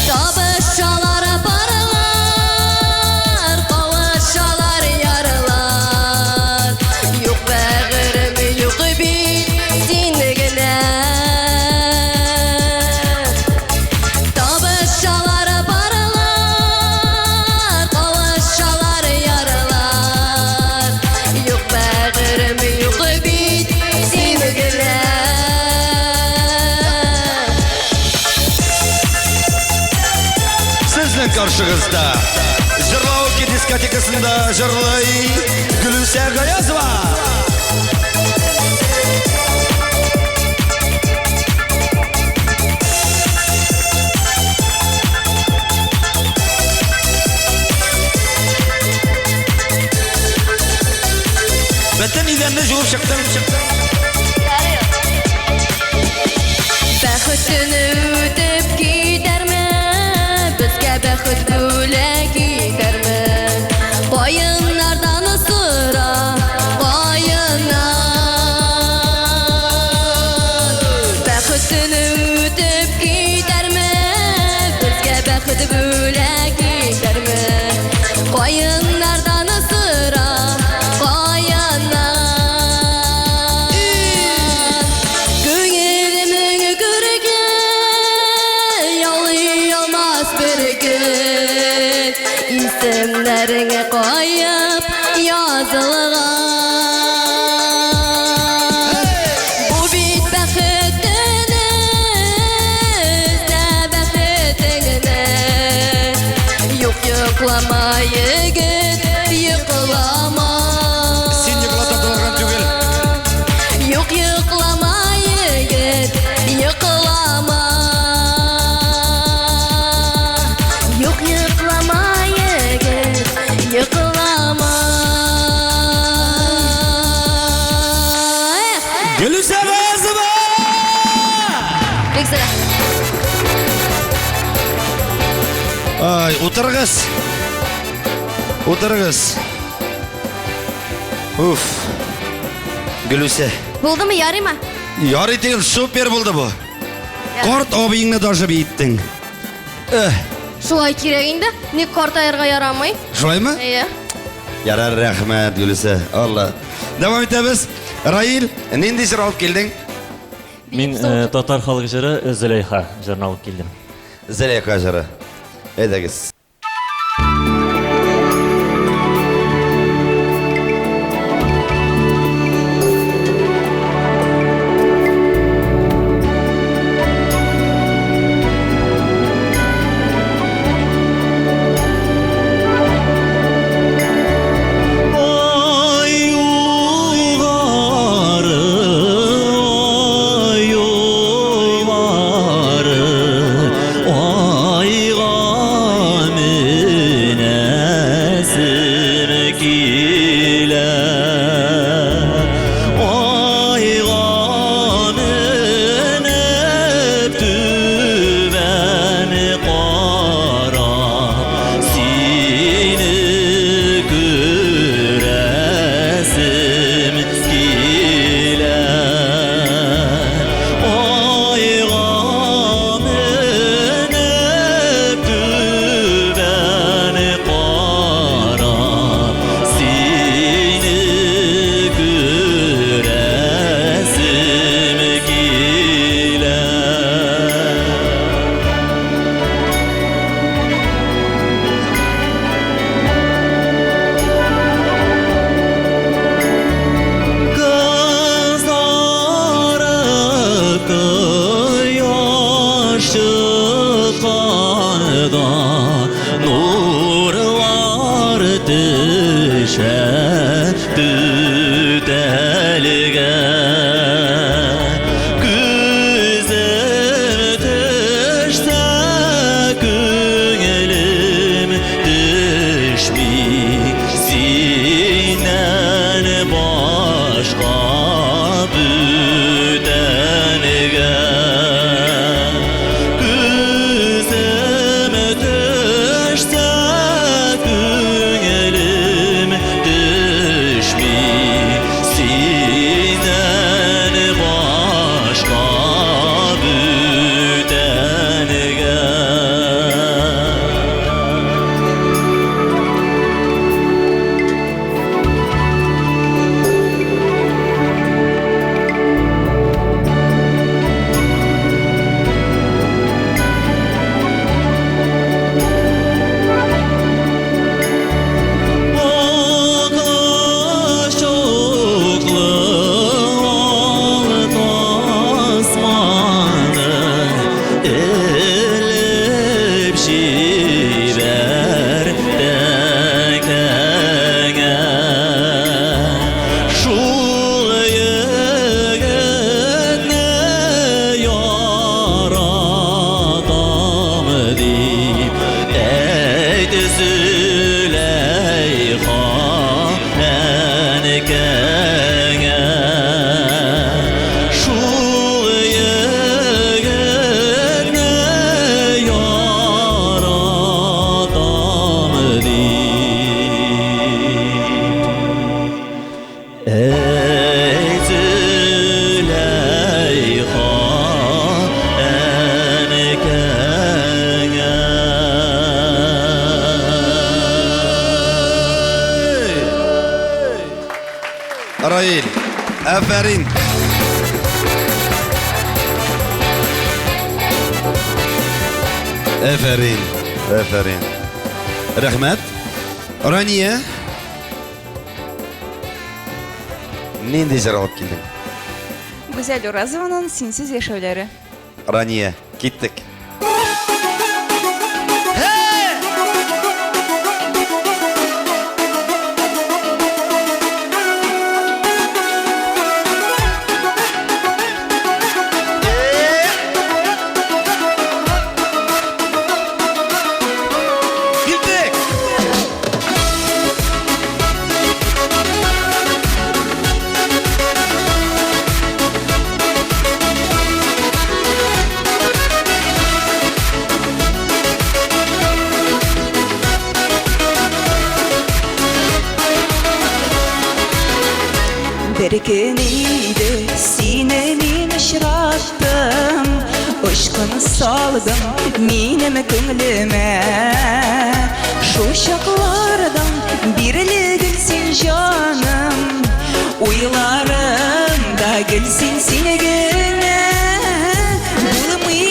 S7: Табышалар парлар, кавышалар ярлар. Юк бәгырем, юк бит син генә. Табышалар парлар, кавышалар ярлар. Юк бәгырем, юк бит син генә.
S1: Сезнең каршыгызда Җырлау дискотекасында җырлый Гөлүсә Гаязова! Бөтен идәнне җуып чыктым.
S7: Бәхет төне үтеп китәрме, безгә бәхет бүләк итәрме? Каеннардан сора, каеннар. Бәхет төне үтеп китәрме, безгә бәхет бүләк итәрме? Каеннардан сора, каеннар. Күңелемнең күрке, ялый алмас бер көн. Исемнәреңә каеп язылган. Бу бит бәхет төне, эзлә бәхетеңне. Юк, йоклама, егет, йоклама.
S1: Син йоклата торган түгел.
S7: Юк, йоклама, егет, йоклама. Юк, йоклама, егет, йоклама. Эх,
S1: Гөлүсә Гаязова!
S7: бик зур.
S1: Ай, утырыгыз. Утырыгыз. Уф. Гөлүсә.
S3: Булдымы, ярыймы?
S1: Ярый түгел, супер булды бу. Карт абыеңны даже биеттең. Эх.
S3: Шулай кирәк инде. Ник картаерга ярамый?
S1: Шулаймы?
S3: Әйе.
S1: Ярар, рәхмәт, Гөлүсә. Алла. Дәвам итәбез. Раил, нинди җыр алып килдең?
S4: Мин э, татар халык җыры э, Зөләйха җырын алып килдем.
S1: Зөләйха җыры. Әйдәгез. Раил, афәрин! Афәрин, афәрин. Рәхмәт. Рания. Нинди җыр алып килдең?
S5: Гүзәл Уразованың Синсез яшәүләре.
S1: Рания, киттек. Киттек!
S5: Бер көн иде, сине мин очраттым, Очкын салдың минем күңелемә. Шул чаклардан бирле гел син җаным, Уйларымда гел син, син генә. Булмый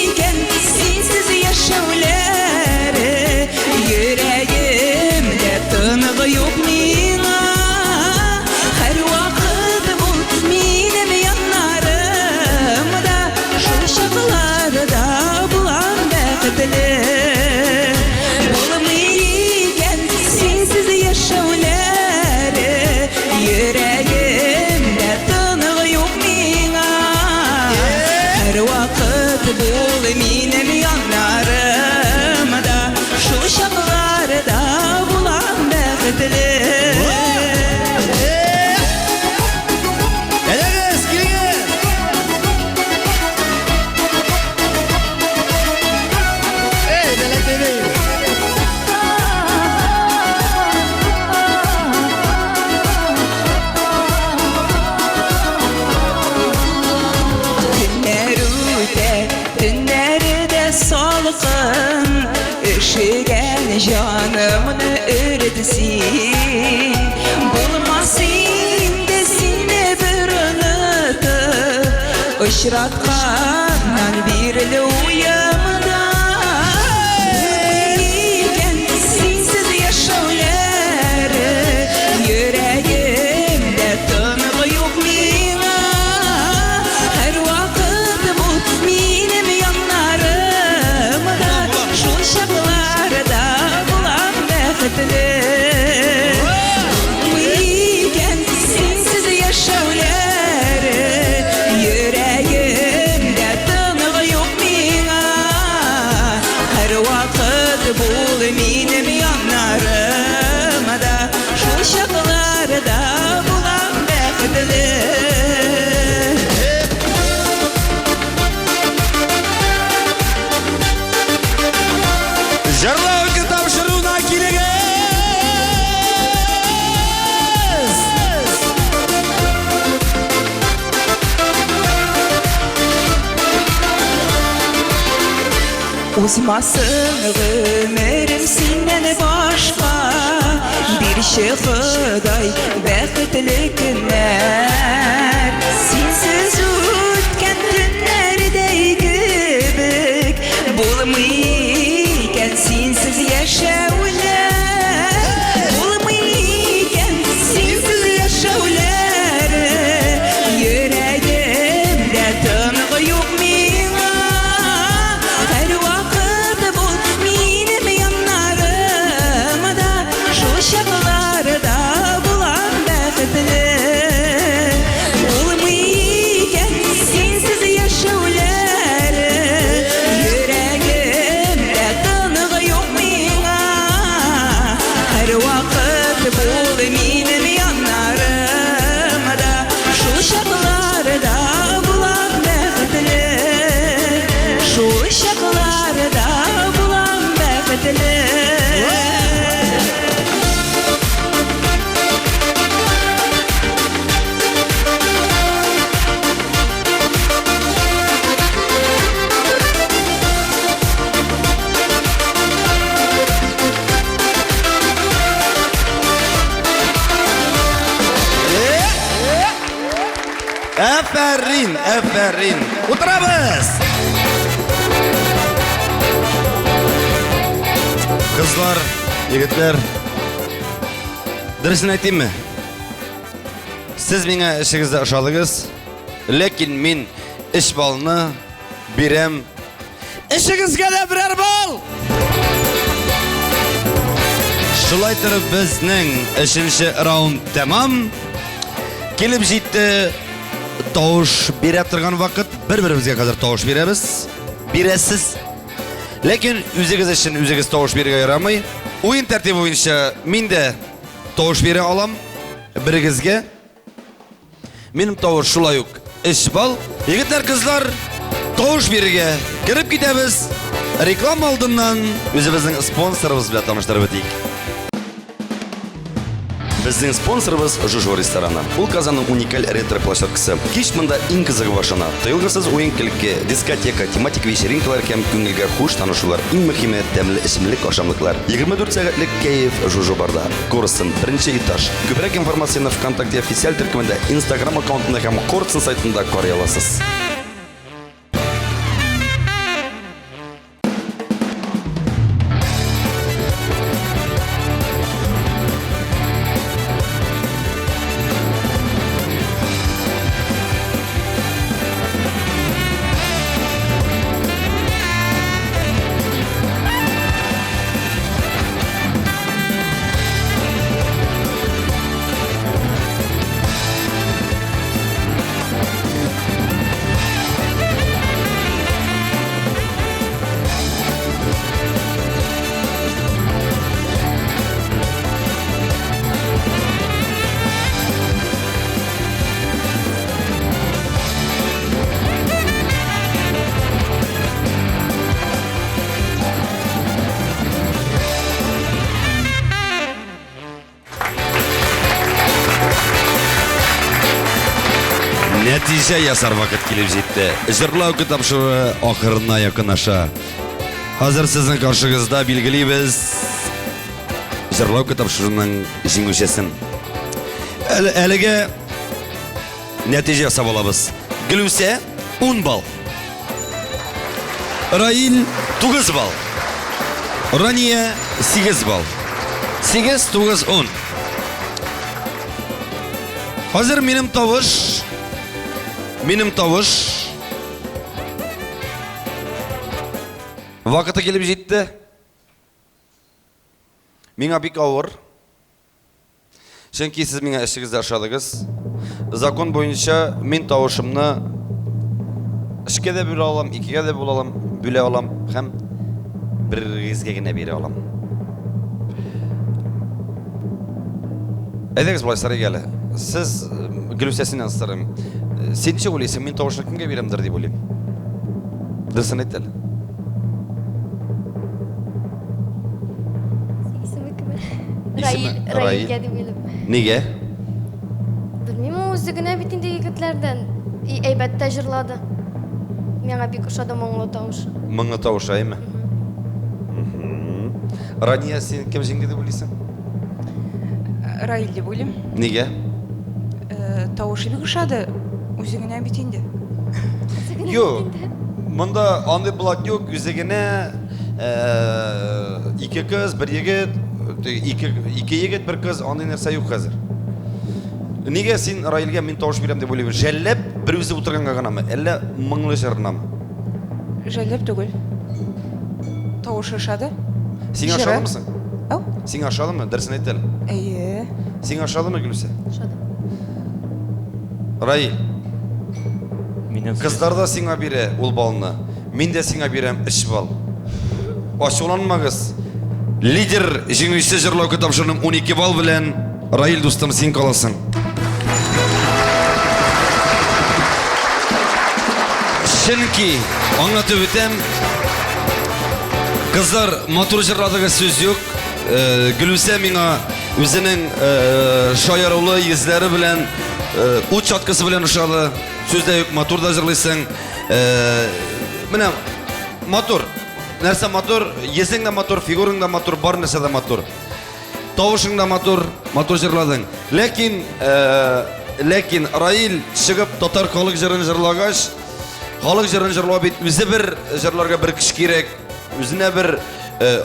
S5: икән синсез яшәүләре, Йөрәгемдә тынгы юк миңа. Һәрвакыт бул минем яннарымда, Шул чакларда булам бәхетле. Булмый икән синсез яшәүләре, Йөрәгемдә тынгы юк миңа. Һәрвакыт бул минем яннарымда, Шул чакларда булам бәхетле.
S1: Әйдәгез, килегез!
S6: Эй, бәләкәй!
S5: Көннәр үтә, төннәр дә салкын, Өшегән җанымны өрет син. Булмас инде сине бер онытып, Очратканнан бирле уемда. Булмый икән синсез яшәүләре, Йөрәгемдә тынгы юк миңа. Һәрвакыт бул минем яннарымда, Шул чакларда булам бәхетле. Булмый икән синсез яшәүләре, Йөрәгемдә тынгы юк миңа. Һәрвакыт бул минем яннарымда, Шул чакларда булам бәхетле.
S1: Җырлау тапшыруына килегез!
S5: Узмасын гомерем синнән башка, Бирче Ходай бәхетле көннәр. Синсез үткән төннәрдәй кебек, Булмый икән синсез яшәүләр. Булмый икән синсез яшәүләр, Йөрәгемдә тынгы юк миңа. Һәрвакыт бул минем яннарымда, Шул чакларда булам бәхетле. Булмый икән синсез яшәүләр, Йөрәгемдә тынгы юк миңа. Һәрвакыт бул минем яннарымда, Шул чакларда булам бәхетле. Шул чакларда булам бәхетле.
S1: Әфәрин, әфәрин. Утырабыз! Кызлар, егетләр, дөресен әйтимме? Сез миңа эшегездә ошадыгыз, ләкин мин өч баллны бирәм. Эшегезгә дә берәр балл! Шулай торып безнең өченче раунд тәмам. Килеп җитте тавыш бирә торган вакыт. Бер-беребезгә хәзер тавыш бирәбез. Бирәсез. Ләкин үзегез өчен үзегез тавыш бирергә ярамый. Уен тәртибе буенча мин дә тавыш бирә алам берегезгә. Минем тавыш шулай ук 3 балл. Егетләр, кызлар, тавыш бирергә кереп китәбез. Реклама алдыннан үзебезнең спонсорыбыз белән таныштырып үтик. Безнең спонсорыбыз Жужо рестораны. Ул Казанның уникаль ретро-площадкасы. Кич монда иң кызыгы башлана. Тыелгысыз уен-көлке, дискотека, тематик вечеринкалар һәм күңелгә хуш танышулар, иң мөһиме, тәмле эчемлек-ашамлыклар. 24 сәгатьлек кәеф Жужо барда. Корстон, беренче этаж. Күбрәк информацияне ВКонтакте официаль төркемендә, Инстаграм аккаунтында һәм Корстон сайтында карый аласыз. Нәтиҗә ясар вакыт килеп җитте. Җырлау тапшыруы ахырына якынлаша. Хәзер сезнең каршыгызда билгелибез җырлау тапшыруының җиңүчесен. Әлегә нәтиҗә ясап алабыз. Гөлүсә 10 балл. Раил 9 балл. Рания 8 балл. 8, 9, 10. Хәзер минем тавыш, минем тавыш вакыты килеп җитте. Миңа бик авыр. Чөнки сез миңа эшегездә ошадыгыз. Закон буенча мин тавышымны эшкә дә бүлә алам, икегә дә бүлә алам, бүлә алам һәм берегезгә генә бирә алам. Әйдәгез болай сорыйк әле. Сез Гөлүсә синнән сорыйм. Син ничек уйлыйсың, мин тавышны кемгә бирәмдер дип уйлыйм? Дөресен әйт әле.
S3: Исеме кем? Раил, Раилгә дип уйлыйм.
S1: Нигә?
S3: Белмим, ул үзе генә бит инде егетләрдән. И әйбәт тә җырлады. Миңа бик ошады моңлы тавышы.
S1: Моңлы тавышы, әйме? Рания, син кем җиңде дип уйлыйсың?
S5: Раил дип уйлыйм.
S1: Нигә?
S5: Э, тавышы бик ошады. Үзе генә бит инде.
S1: Юк. Монда андый блат юк, үзе генә э, ике кыз, бер егет, ике, ике егет, бер кыз, андый нәрсә юк хәзер. Нигә син Раилгә мин тавыш бирәм дип уйлыйм? Жәлләп бер үзе утырганга гынамы, әллә моңлы җырынамы?
S5: Жәлләп түгел. Тавышы ошады.
S1: Сиңа
S5: Җыры.
S1: ошадымы соң?
S5: Ау?
S1: Сиңа ошадымы? Дөресен әйт әле.
S5: Әйе.
S1: Сиңа ошадымы, Гөлүсә?
S3: Ошады.
S1: Раил,
S4: Минем
S1: кызлар да сиңа бирә ул балны. Мин дә сиңа бирәм 3 балл. Ачуланмагыз. Лидер җиңүче җырлау тапшыруның 12 балл белән Раил дустым син каласың. Чөнки аңлатып үтәм. Кызлар, матур җырладыгыз, сүз юк. Э, Гөлүсә миңа үзенең э, шаярулы йөзләре белән, э, ут чаткысы белән ошады. Сүз дә юк, матур да җырлыйсың. Менә матур. Нәрсә матур? Йөзең дә матур, фигураң да матур, бар нәрсә дә матур. Тавышың да матур, матур җырладың. Ләкин, ләкин Раил чыгып татар халык җырын җырлагач, халык җырын җырлау бит үзе бер җырларга бер көч кирәк, үзенә бер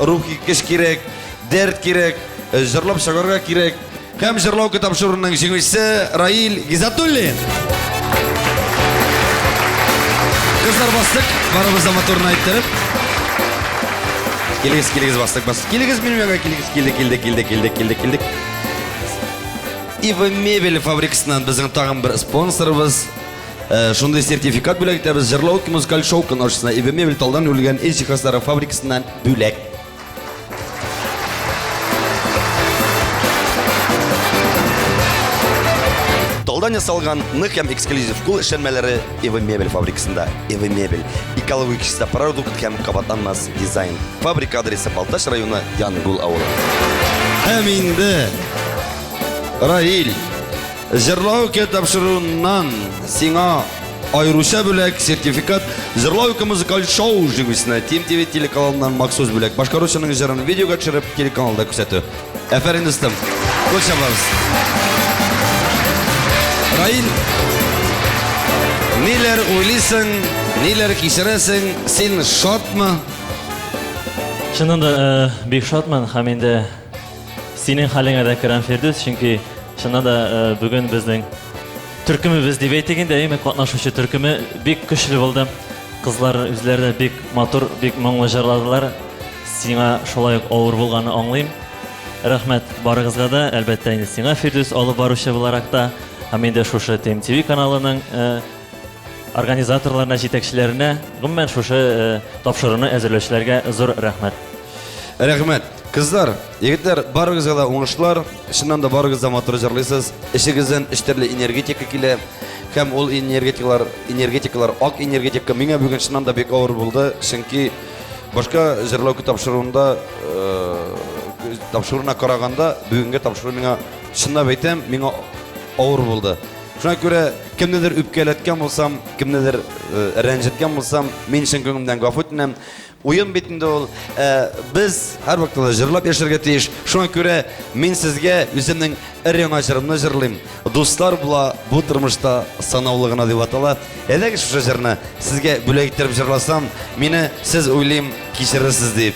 S1: рухи көч кирәк, дәрт кирәк, җырлап чыгарга кирәк. Һәм җырлау тапшыруының җиңүчесе Раил Гизатуллин. Кызлар бастык, барыбыз да матурын әйттереп. Килегез, килегез, бастык, бастык. Килегез минем янга, килегез, килдек, килдек, килдек, килдек, килдек, килдек. Ива мебель фабрикасыннан безнең тагын бер спонсорыбыз. Шундый сертификат бүләк итәбез. Җырлау музыкаль шоу кунакчысына Ива мебель талдан үрелгән ил җиһазлары фабрикасыннан бүләк. Талдан ясалган нык һәм эксклюзив кул эшләнмәләре Эва Мебель фабрикасында. Эва Мебель экологик чиста продукт һәм кабатланмас дизайн. Фабрика адресы Балтач районы Янгул авылы. Һәм инде Раил, җырлау ке тапшыруыннан сиңа аеруча бүләк, сертификат Җырлау ике музыкаль шоу җиңүчесенә Team TV телеканалыннан махсус бүләк. Башкаручының җырын видеога төшереп телеканалда күрсәтү. Әфәрин, дустым. Кул чабабыз. Раил, ниләр уйлыйсың, ниләр кичерәсең, син шатмы?
S4: Чыннан да э, бик шатмын һәм инде синең хәлеңә дә керәм, Фирдүс, чөнки чыннан да э, бүген безнең төркемебез дип әйтик инде, әйеме, катнашучы төркеме бик көчле булды. Кызлар үзләре дә бик матур, бик моңлы җырладылар. Сиңа шулай ук авыр булганын аңлыйм. Рәхмәт барыгызга да, әлбәттә инде сиңа, Фирдүс, алып баручы буларак та, һәм инде шушы ТМТВ каналының э, организаторларына, җитәкчеләренә, гомумән шушы э, тапшыруны әзерләүчеләргә зур рәхмәт.
S1: Рәхмәт. Кызлар, егетләр, барыгызга да уңышлар. Чыннан да барыгыз да матур җырлыйсыз. Эчегездән өч төрле энергетика килә. Һәм ул энергетикалар, энергетикалар ак энергетика. Миңа бүген чыннан да бик авыр булды, чөнки башка җырлау тапшыруында э, тапшыруына караганда бүгенге тапшыру миңа чынлап әйтәм, миңа авыр булды. Шуңа күрә кемнедер үпкәләткән булсам, кемнедер э, рәнҗеткән булсам, мин чын күңелемнән гафу үтенәм. Уен бит инде ул. Э, без һәрвакытта да җырлап яшәргә тиеш. Шуңа күрә мин сезгә үземнең өр-яңа җырымны җырлыйм. Дуслар була бу тормышта санаулы гына дип атала. Әйдәгез шушы җырны сезгә бүләк иттереп җырласам, мине сез уйлыйм кичерерсез дип.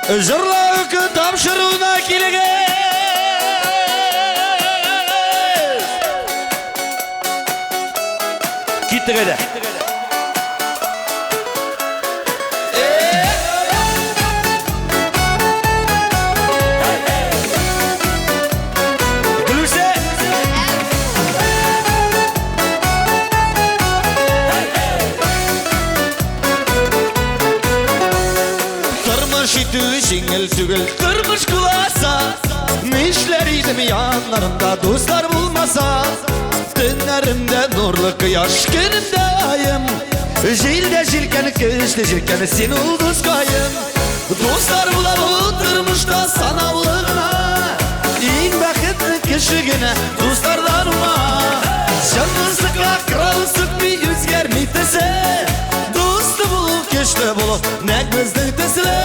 S1: Җырлау тапшыруына килегез! Киттек әйдә. Гөлүсә! Тормыш итү җиңел түгел, тормыш куласа. Нишләр идем яннарымда дуслар булмаса? Төннәремдә нурлы кояш, көнемдә аем. Җилдә җилкән, көчле җилкән, син ул дускаем. Дуслар була бу тормышта санаулы гына. Иң бәхетле кеше генә дуслардан уңа. Чын дуслыкка кырау сукмый, үзгәрми төсе. Дусты булу, көчле булу, нәкъ безнең төсле.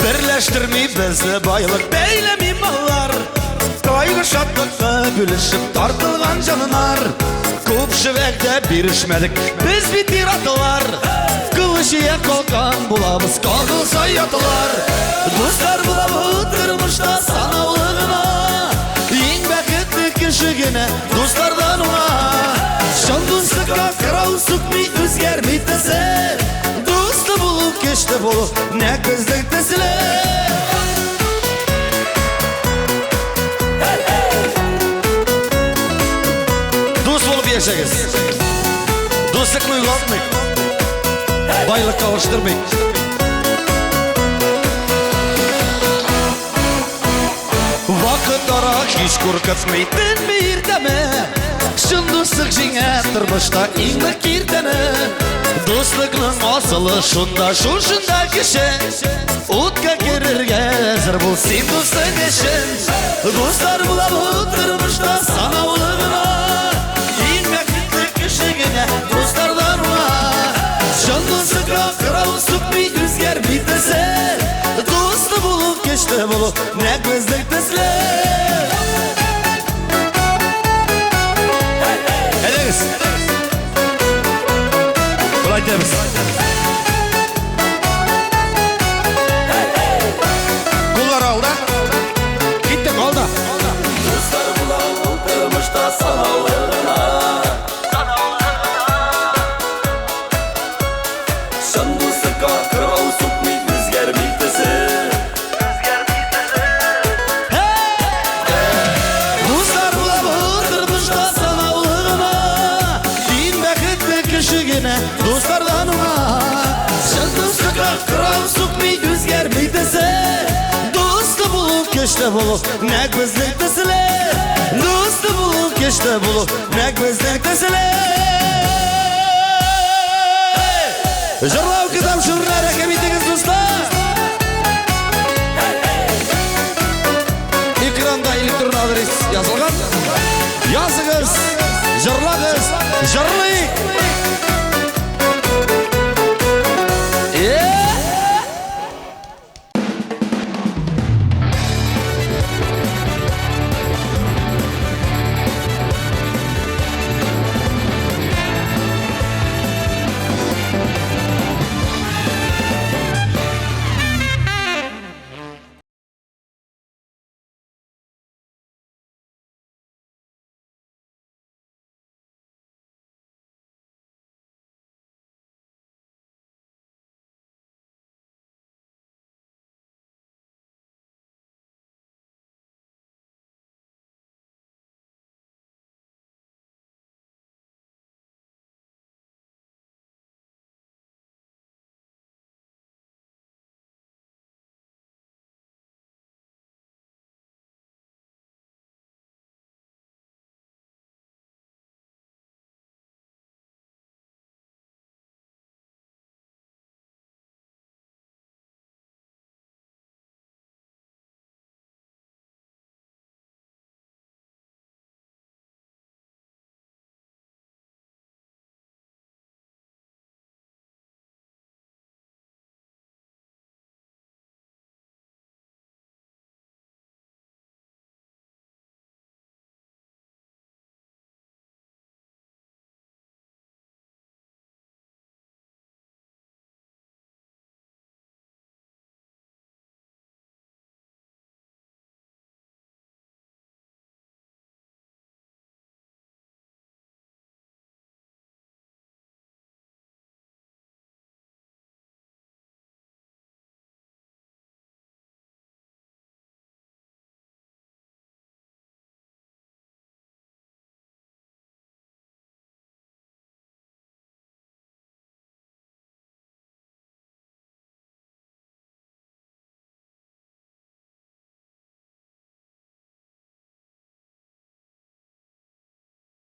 S1: Берләштерми безне байлык, бәйләми маллар. Кайгы шатлыкны бүлешеп тартылган җаннар. Күп шевәктә бирешмәдек, без бит ир-атлар. Кылыч я калкан булабыз, кагылса ятылар. Дуслар була бу тормышта санаулы гына. Иң бәхетле кеше генә дуслардан уңа. Чын дуслыкка кырау сукмый, үзгәрми төсе. Дусты булу, көчле булу, нәкъ безнең төсле. Дус булып яшәгез. Дуслыкны югалтмыйк. Байлыкка алыштырмыйк. Вакыт ара һич куркытмый, төнме иртәме. Чын дуслык җиңә тормышта иң нык киртәне. Дуслыкның асылы шунда, шушында кеше. Утка керергә әзер бул син дустың өчен. Дуслар була бу тормышта санаулы гына. Иң бәхетле кеше генә дуслардан уңа. Чын дуслыкка кырау сукмый, үзгәрми төсе. Дусты булу, көчле булу, нәкъ безнең төсле. Әйдәгез. Болай итәбез. Куллар алда. Киттек алда.
S8: Дуслар була бу тормышта санаулы гына. Чын дуслыкка кырау сукмый, үзгәрми төсе.
S1: Дуслар була бу тормышта санаулы гына. Иң бәхетле кеше генә дуслардан уңа. Чын дуслыкка кырау сукмый, үзгәрми төсе. Дусты булу,
S9: көчле булу, нәкъ безнең төсле. Дусты булу, көчле булу, нәкъ безнең төсле. Җырла!